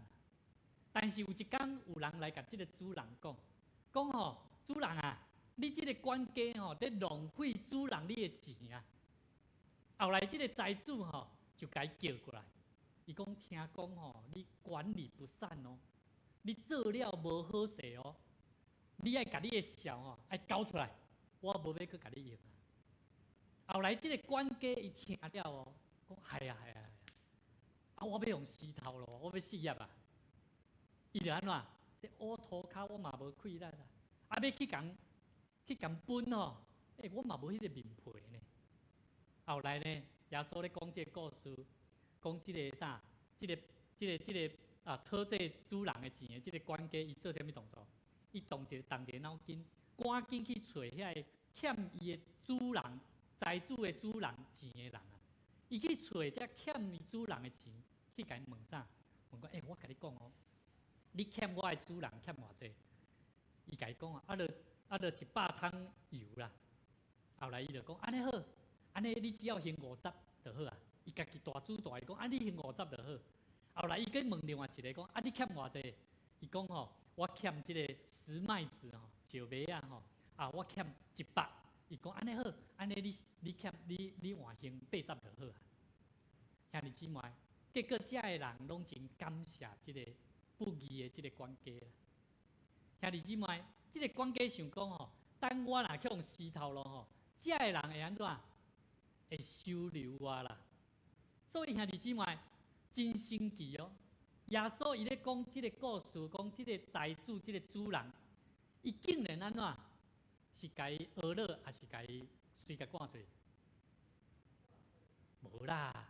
但是有一工有人來共這個主人講，講吼，主人啊，你這個管家吼咧浪費主人你的錢啊。後來這個財主吼就共伊叫過來，伊講聽講吼，你管理不善哦，你做了無好勢哦，你愛共你的數吼愛交出來，我無欲閣共你用啊。後來這個管家伊聽了哦，講係啊係啊係啊，啊我欲予辭頭路，我欲失業啊。伊就按怎？這烏塗跤我嘛無氣力啊，啊欲去共去共分吼，欸我嘛無彼個面皮呢。後來呢，耶穌咧講這個故事，講這個啥？這個、這個、這個啊，討債主人的錢的這個管家，伊做啥物動作？伊動一個動一個腦筋，趕緊去揣遐个欠伊的主人、財主的主人錢的人啊！伊去揣這欠伊主人的錢，去共伊問啥？問講，欸，我共你講哦，你欠我的主人欠偌濟？伊共伊講啊，啊，著啊，著100桶油啦。後來伊就講，按呢好，按呢你只要還五十就好啊。伊家己大主大伊講，啊，你還五十就好。後來伊閣問另外一個講，啊，你欠偌濟？伊講吼，我欠這个十麥子吼，石麥仔吼，啊，我欠100。伊講按呢好，按呢你你欠你你換還80就好啊。兄弟姊妹，結果遮的人攏真感謝這个不義的這个管家啦。兄弟姊妹，這个管家想講吼，等我若去予死頭路吼，遮的人會按怎？會收留我啦。所以兄弟姊妹，真神奇哦！耶穌伊咧講這个故事，講這个財主、這个主人，伊竟然按怎？是共伊訛落，抑是共伊隨共趕出去？無啦，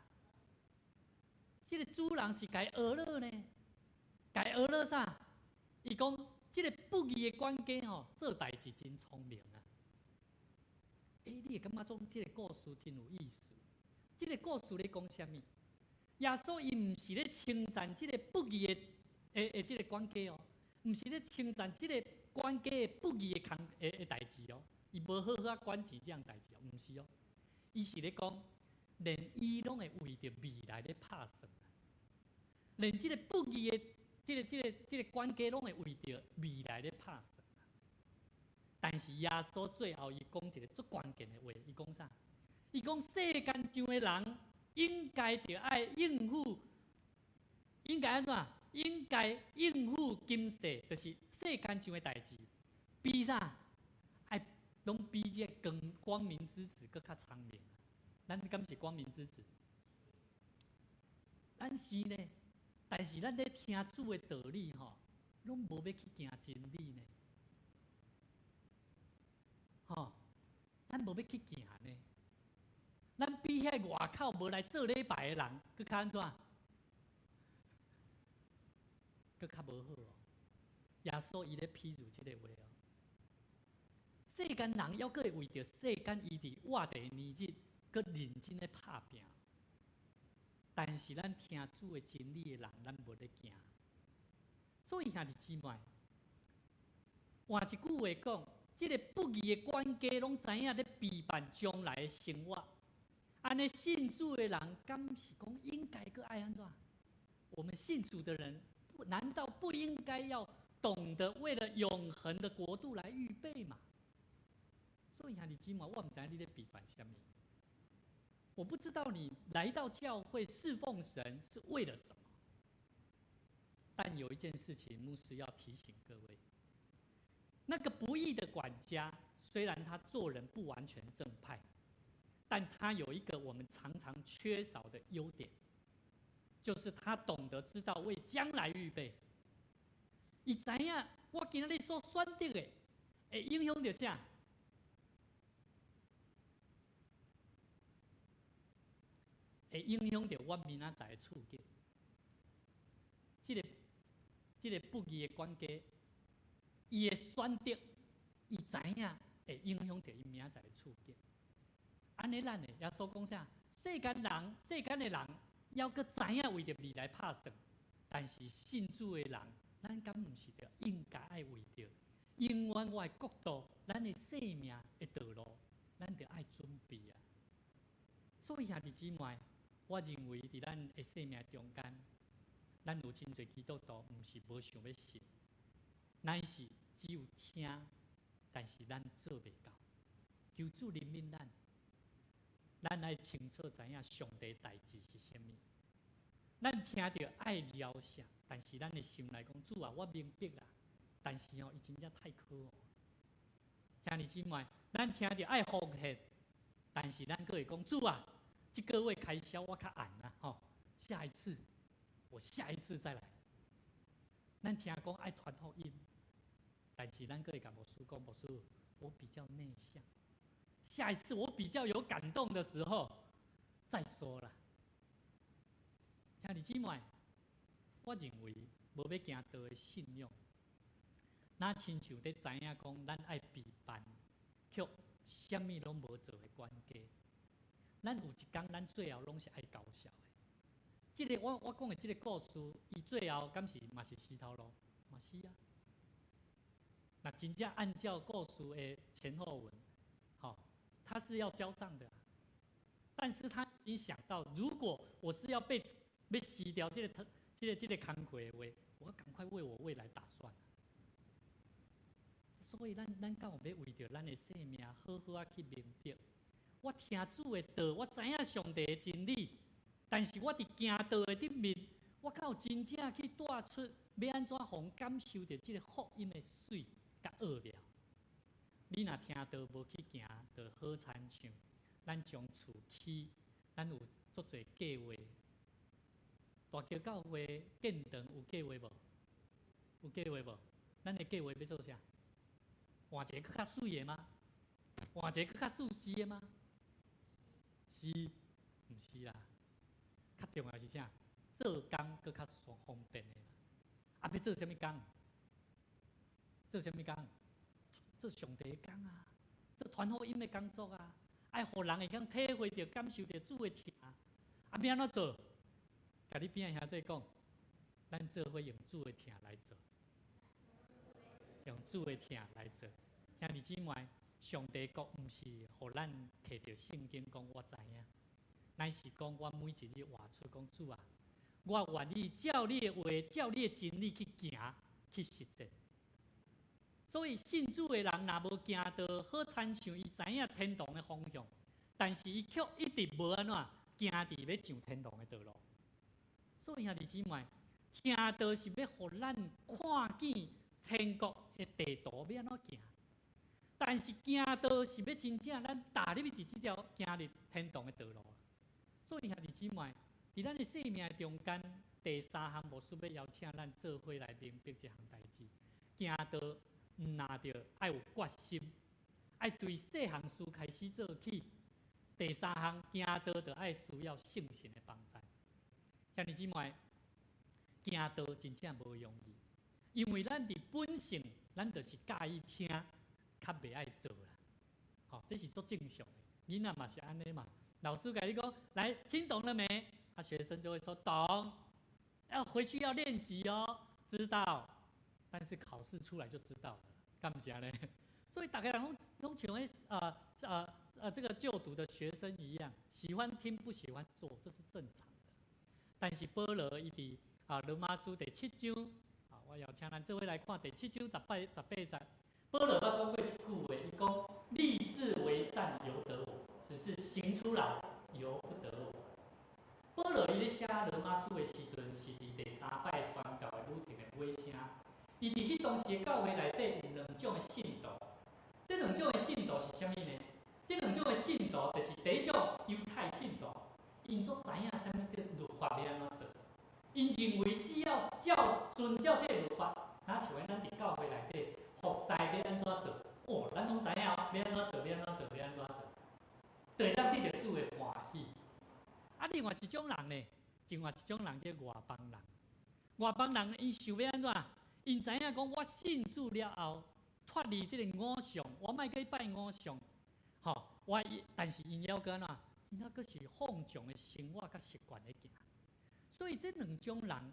這个主人是共伊訛落呢，共伊訛落啥？伊講這个不義的管家吼，做代誌真聰明啊！欸，你會感覺講這个故事真有意思？這个故事咧講啥物？耶穌伊毋是咧稱讚這个不義的的的這个管家哦，毋是咧稱讚這个管家的不義的工的的代誌哦，伊無好好仔管錢這項代誌哦，毋是哦，伊是咧講，連伊攏會為著未來咧拍算，連這个不義的這个這个這个管家攏會為著未來咧拍算。但是耶穌最後伊講一个足關鍵的話，伊講啥？伊講世間上的人應該著愛應付，應該按怎？應該應付今世，就是世間上的代誌，比啥？愛攏比這个光光明之子閣較聰明。咱敢是光明之子？咱是呢，但是咱咧聽主的道理吼，攏無欲去行真理呢。吼，咱無欲去行呢。咱比遐外口無來做禮拜的人，閣較按怎？閣較無好哦。耶穌伊咧譬喻這个話哦。世間人猶閣會為著世間伊佇活佇年日，閣認真咧拍拚。但是咱聽主的真理的人，咱無咧驚。所以兄弟姊妹，換一句話講，這个不義的管家攏知影咧備辦將來的生活。按呢信主的人，敢是講應該閣愛按怎？我們信主的人，不難道不應該要懂得為了永恆的國度來預備嗎？所以兄弟姊妹，我毋知你咧備辦啥物。我不知道你來到教會侍奉神是為了什麼。但有一件事情，牧師要提醒各位：那個不義的管家，雖然他做人不完全正派，但他有一個我們常常缺少的優點，就是他懂得知道為將來預備。伊知影我今仔日所選擇的，會影響著啥？會影響著我明仔載的處境。這个這个不義的管家，伊的選擇，伊知影會影響著伊明仔載的處境。按呢，咱呢，耶穌講啥？世間人，世間的人，猶閣知影為著未來拍算，但是信主的人，咱敢毋是著應該愛為著永遠我的國度，咱的生命的道路，咱著愛準備啊！所以兄弟姊妹，我認為佇咱的生命中間，咱有真濟基督徒，毋是無想欲信，乃是只有聽，但是咱做袂到。求主憐憫咱，咱愛清楚知影上帝代誌是啥物。咱聽著愛饒赦，但是咱的心內講，主啊，我明白啦。但是哦，伊真正太可惡。兄弟姊妹，咱聽著愛奉獻，但是咱閣會講，主啊，這個月開銷我較晏啦，吼，下一次，我下一次再來。咱聽講愛傳福音，但是咱閣會共牧師講，牧師，我比較內向，下一次我比較有感動的時候再說啦。兄弟姊妹，我認為無欲行道的信仰，若親像咧知影講，咱愛備辦，卻啥物攏無做的管家。咱有一工，咱最後攏是愛交數的。這个我我講的這个故事，伊最後敢是嘛是死頭路？嘛是啊。若真正按照故事的前後文，吼，他是要交賬的。但是他已經想到，如果我是要被辭掉這個工課的話，我要趕快為我未來打算。所以咱敢有欲為著咱的生命好好仔去明白？我聽主的道，我知影上帝的真理，但是我佇行道的頂面，我敢有真正去帶出欲按怎予人感受著這個福音的媠佮奧妙？你若聽道無去行，就好親像咱將厝起，咱有足濟計劃。大橋教會建堂有計劃無？有計劃無？咱的計劃欲做啥？換一個閣較媠的嗎？換一個閣較舒適的嗎？是，毋是啦？較重要是啥？做工閣較方便的。啊，欲做啥物工？做啥物工？做上帝的工啊！做傳福音的工作啊！愛予人會當體會著、感受著主的疼。啊，欲按怎做？共你邊仔兄弟講，咱做伙用主的疼來做，用主的疼來做。兄弟姊妹，上帝國毋是予咱摕著聖經講我知影，乃是講我每一日活出講主啊，我願意照你的話，照你的真理去行，去實踐。所以信主的人若無行道，好親像伊知影天堂的方向，但是伊卻一直無按怎行佇欲上天堂的道路。所以兄弟姊妹，聽道是欲予咱看見天國的地圖欲按怎行，但是行道是欲真正咱踏入去佇這條行入天堂的道路。所以兄弟姊妹，佇咱的生命中間，第三項牧師欲邀請咱做伙來明白這項代誌。行道毋若著愛有決心，愛對細項事開始做起。第三項行道就愛需要聖神的幫助。兄弟姊妹，行道真正無容易，因為咱佇本性，咱就是佮意聽，較袂愛做啦。吼，這是足正常的。囡仔嘛是按呢嘛。老師共你講，來聽懂了沒？啊，學生就會說懂。要回去要練習哦，知道。但是考試出來就知道了，敢毋是按呢？所以逐家人攏攏像彼這個就讀的學生一樣，喜歡聽不喜歡做，這是正常的。但是保羅伊佇啊羅馬書第七章啊，我邀請咱做伙來看第七章18節。保羅捌講過一句話，伊講立志為善由得我，只是行出來由不得我。保羅伊咧寫羅馬書的時陣，是佇第三擺宣教的旅程的尾聲。伊佇彼當時的教會內底有兩種的信徒，這兩種的信徒是啥物呢？這兩種的信徒就是第一種猶太信徒，𪜶足知影啥物叫律法欲按怎做，𪜶認為只要照遵照這個律法，若像咱佇教會內底服侍欲按怎做，哦，咱攏知影欲按怎做，欲按怎做，欲按怎做，就會當得著主的歡喜。啊，另外一種人呢，另外一種人叫外邦人。外邦人𪜶想欲按怎？𪜶知影講，我信主了後，脫離這個偶像，我莫閣拜偶像，吼，我但是𪜶猶閣按怎？𪜶猶閣是放縱的生活佮習慣咧行。所以這兩種人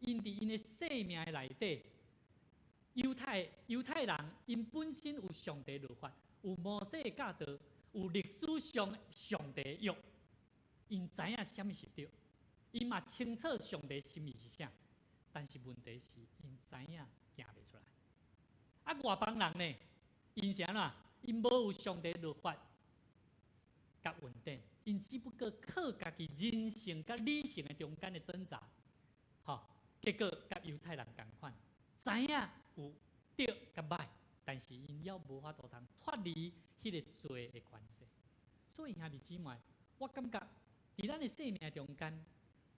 ，𪜶佇𪜶的生命內底，猶太人𪜶本身有上帝律法，有摩西的教導，有歷史上上帝的約，𪜶知影啥物是對，𪜶嘛清楚上帝心意是啥。但是問題是，𪜶知影行袂出來。啊，外邦人呢？𪜶是按怎？𪜶無有上帝律法佮恩典，𪜶只不過靠家己人性佮理性的中間的掙扎，吼，結果佮猶太人仝款，知影有對佮歹，但是𪜶猶無法度通脫離彼個罪的權勢。所以兄弟姊妹，我感覺佇咱的生命中間，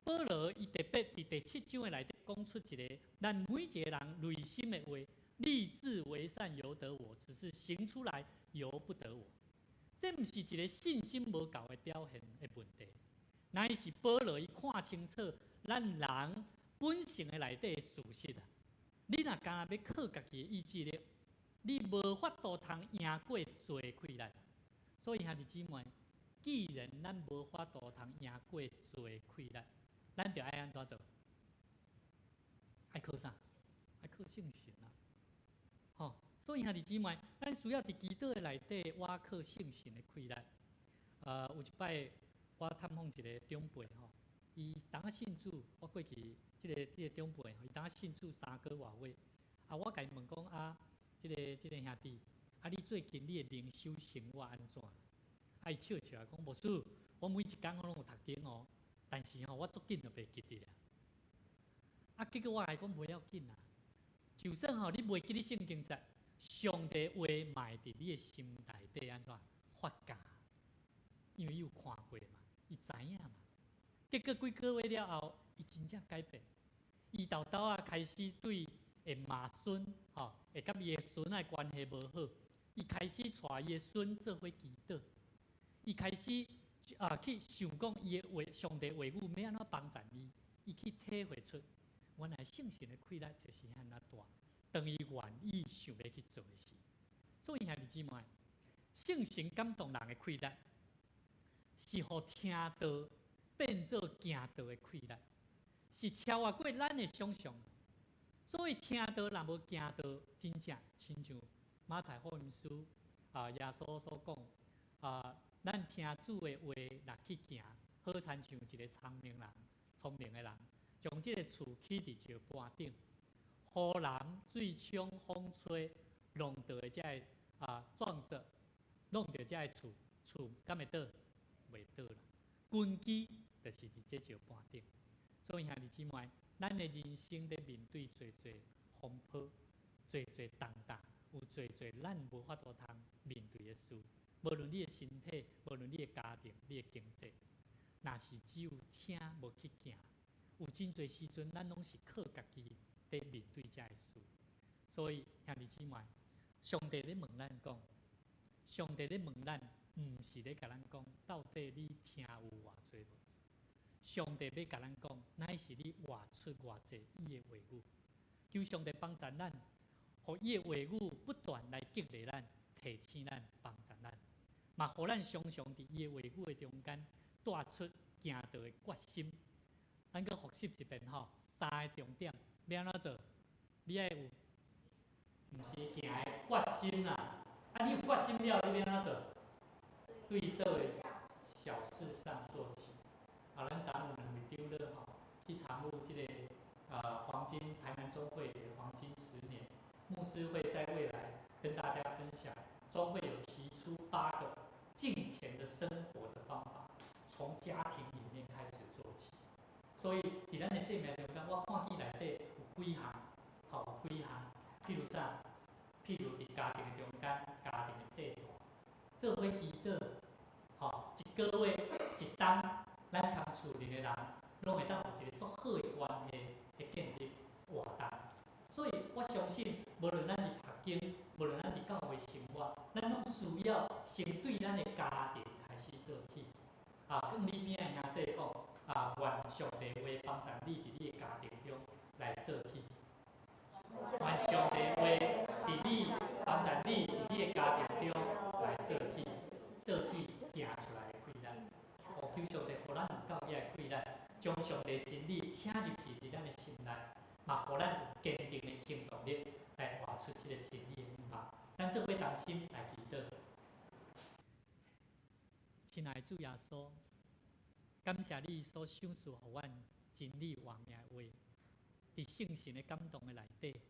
保羅伊特別佇第七章的內底講出一個咱每一個人內心的話：立志為善由得我，只是行出來由不得我。這毋是一個信心無夠的表現的問題，乃是保羅伊看清楚咱人本性的內底的事實啊！你若干焦欲靠家己的意志力，你無法度通贏過罪的氣力。所以兄弟姊妹，既然咱無法度通贏過罪的氣力，咱著愛按怎做？愛靠啥？愛靠聖神啊！吼！所以兄弟姊妹，咱需要佇祈禱的內底倚靠聖神的氣力。有一擺我探訪一个長輩吼，伊當仔信主，我過去這個長輩，伊當仔信主3個外月，啊，我共伊問講啊，這個兄弟，啊，你最近你的靈修生活按怎？啊，伊笑笑啊，講牧師，我每一工我攏有讀經哦，但是吼，我足緊就袂記得啦。啊，結果我共伊講袂要緊啦，就算吼你袂記得聖經節，上帝話嘛會佇你的心內底按怎發芽，因為伊有看過嘛，伊知影嘛。結果幾個月了後，伊真正改變，伊沓沓仔開始對會罵孫，吼，會佮伊的孫仔關係無好，伊開始帶伊的孫做伙祈禱，伊開始啊去想講伊的話，上帝話語欲按怎幫助伊，伊去體會出原來聖神的氣力就是遐爾大。當伊願意想欲去做的時，所以兄弟姊妹，聖神感動人的氣力，是予聽道變做行道的氣力，是超越過咱的想象。所以聽道若無行道，真正親像馬太福音書啊，耶穌所講啊，咱聽主的話若去行，好親像一个聰明人、聰明的人，將這个厝起佇石盤頂。雨淋、水沖、風吹，弄著的這个啊撞著，弄著這个厝，厝敢會倒？袂倒啦。根基就是佇這石盤頂。所以兄弟姊妹，咱的人生咧面對濟濟風波，濟濟重擔，有濟濟咱無法度通面對的事。無論你的身體，無論你的家庭、你的經濟，若是只有聽無去行，有真濟時陣，咱攏是靠家己佇面對這个事。所以兄弟姊妹，上帝咧問咱講，上帝咧問咱，毋是咧共咱講，到底你聽有偌濟無？上帝欲共咱講，乃是你活出偌濟伊的話語。求上帝幫助咱，予伊的話語不斷來激勵咱、提醒咱、幫助咱，嘛予咱常常佇伊的話語的中間帶出行道的決心。咱閣複習一遍吼，三个重點，欲按怎做？你愛有，毋是行的決心啦。啊，你有決心了，你欲按怎做？對所有小事上做起。啊，咱昨有兩位長老吼，去參與這个黃金台南中會這个黃金10年，牧師會在未來跟大家分享，中會有提出八個敬虔的生活的方法，從家庭裡面開始做起。所以，佇咱的生命中間，我看見內底有幾項，吼，有幾項，譬如啥？譬如佇家庭的中間，家庭的制度，做伙祈禱，吼，一個月一冬，咱佇厝裡的人，攏會當有一個足好的關係的建立活動。所以我相信，無論咱佇讀經，無論咱佇教會生活，咱攏需要先對咱的家庭開始做起。啊，跟你邊的兄弟講，啊，願上帝話幫助你佇你的家庭中來做起。願上帝話佇你幫助你佇你的家庭中來做起，做起行出來的氣力。哦，求上帝予咱有夠遐的氣力，將上帝真理聽入去佇咱的心內，嘛予咱有堅定的行動力來活出這个真理的樣貌。咱做伙同心來祈禱。親愛的主耶穌，感謝你所賞賜予阮真理活命的話，佇聖神的感動的內底，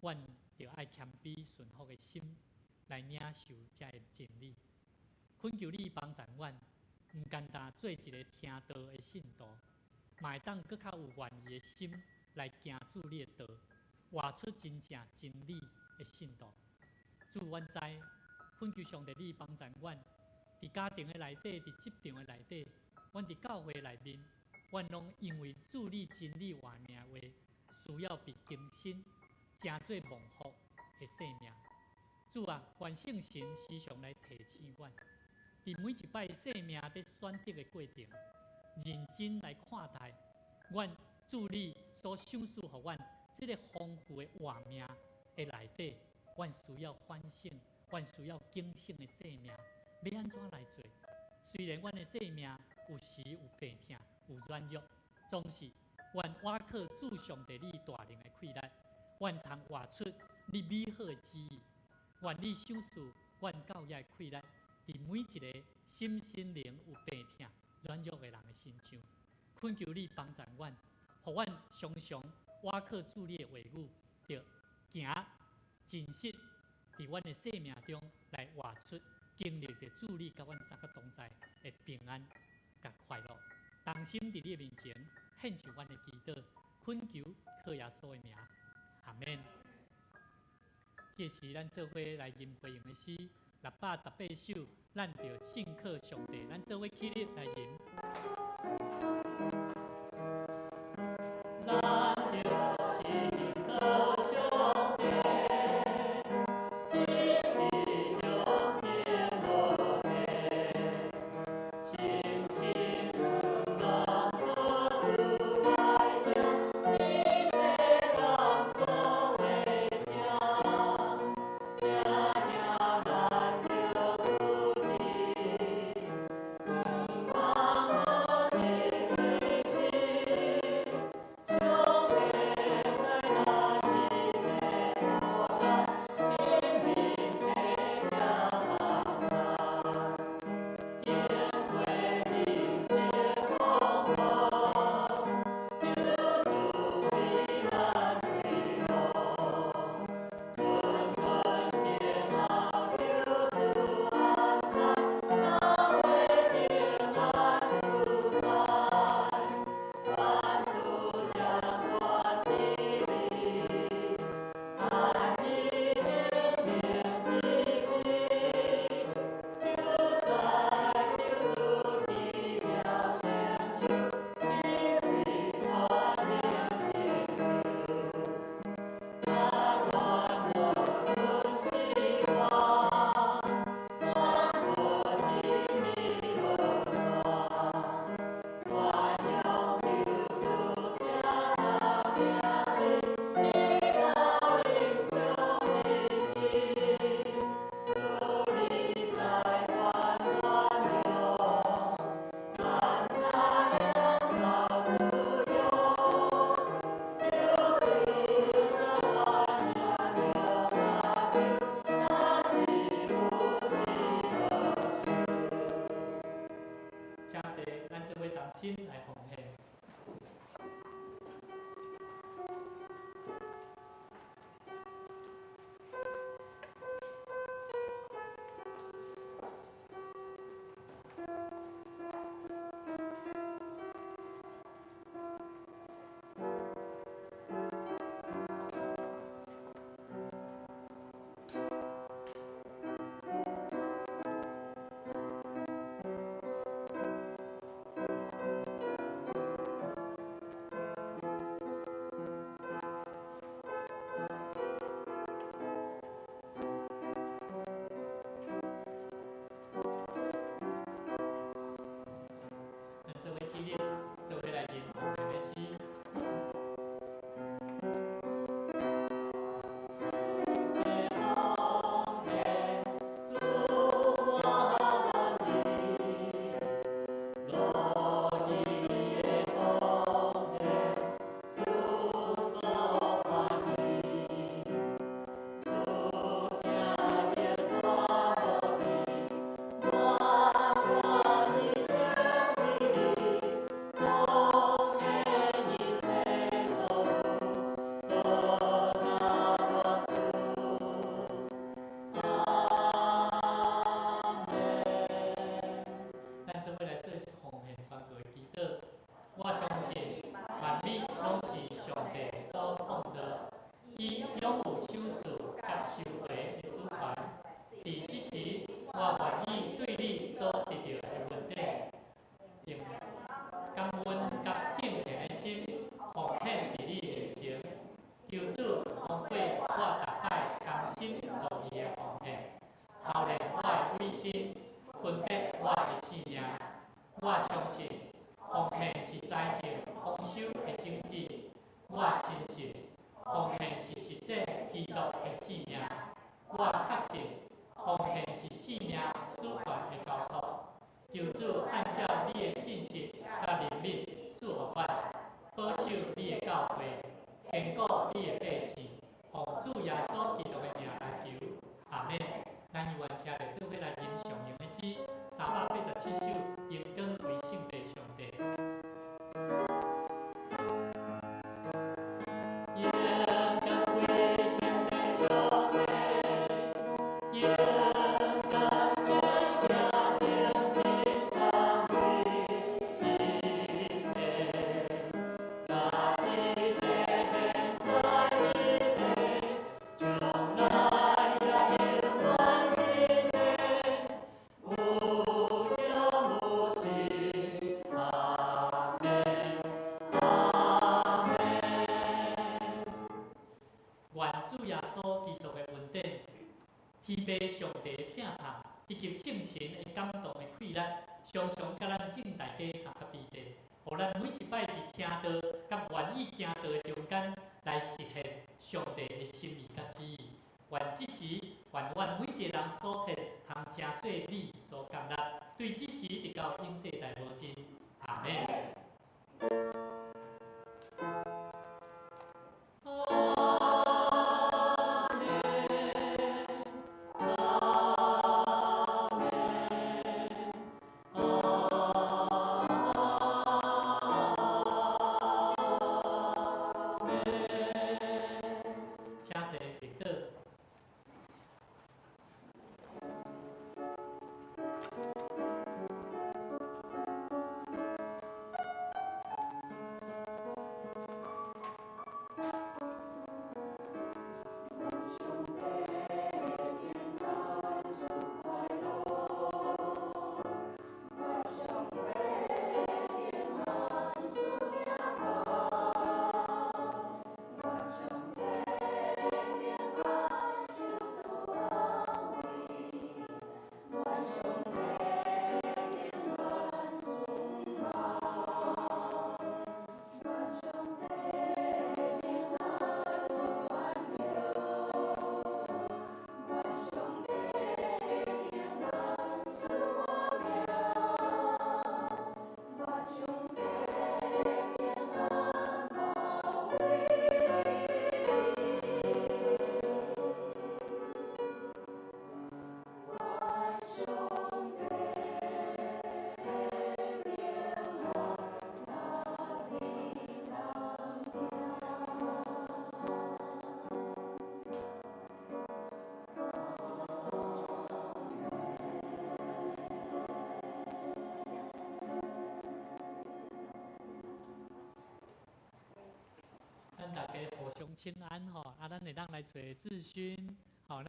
阮著愛謙卑順服的心來領受這个真理。懇求你幫助阮，毋干焦做一个聽道的信徒，嘛會當閣較有願意的心來行主你的道，活出真正真理的信徒。主，阮知，懇求上帝你幫助阮，佇家庭的內底，佇職場的內底，阮佇教會內面，阮攏因為主你真理活命的話，需要被更新，成做蒙福的生命。主啊，願聖神時常來提醒阮，佇每一擺生命佇選擇的過程，認真來看待，阮主你所賞賜予阮這个豐富的活命的內底，阮需要反省，阮需要警醒的生命，欲按怎來做？雖然阮的生命有時有病痛，有軟弱，總是願倚靠主上帝你大能的氣力，阮通活出你美好的旨意。願你賞賜阮教會的氣力，佇每一个心身靈有病痛、軟弱的人的身上，懇求你幫助阮，予阮常常倚靠主你的話語，著行真實，佇阮的生命中來活出經歷著主你佮阮三個同在的平安佮快樂。同心佇你的面前獻上阮的祈禱，懇求靠耶穌的名，阿們。這是咱做伙來吟回應的詩，618首，咱著信靠上帝，咱做伙起立來吟。咱著信靠上帝，一直向前無退，深信仰望靠主來行，一切攏做會成。行行咱著有志，仰望無日期。上帝知咱一切苦難，憐憫體貼幫助，經過人生風暴，求主為咱開路，吞吞天馬求主安排，教會平安自在，願主掌管治理，按伊明明指示，就在求主奇妙成就，因為權能拯救。但願無論死活，咱無一暝無煞，宣揚求主疼咱名字，直到臨終的時，主你在萬全容，咱知影到使用，求主在萬人兩手，若是有志無輸。請坐，咱做伙同心來奉獻。咱做伙起立，做伙來吟奉獻的詩。的奉獻，主我願意，樂意的奉獻，主所歡喜。主聽見我無比，我願意成為你，奉獻一切所有，無那我主。阿們。咱做伙來做奉獻宣告的祈禱。我相信萬物攏是上帝所創造，伊擁有賞賜佮收回的主權。佇這時，我願意對你所得著的恩典，用感恩佮敬虔的心奉獻佇你面前。求主通過我逐擺甘心樂意的奉獻，操練我的委身，分別我的性命。我相信奉獻是財政豐收的種子。我深信奉獻是實踐基督的使命。我確信奉獻是生命主權的交託。求主按照你的信實佮憐憫賜予阮，保守你的教會，堅固你的百姓。奉主耶穌基督的名來求，阿們。愿徛咧做伙來吟上用的詩387首，榮光歸聖父上帝。榮光歸聖父上帝，榮光聖行聖神三位一體，在一體，在一體，將來也永遠一體，無窮無盡，阿們，阿們。願主耶穌基督的恩典、天父上帝的疼痛，以及聖神的感動的氣力，常常佮咱眾大家相佮彼得，予咱每一擺佇聽道佮願意行道的中間，來實現上帝的心意佮旨意。願這時，願阮每一个人所獻通成做你所接納，對這時直到永世代無盡。阿們。阿們，阿們，阿們。請坐，立倒。咱大家互相請安吼，啊，咱會當來揣志勳，吼。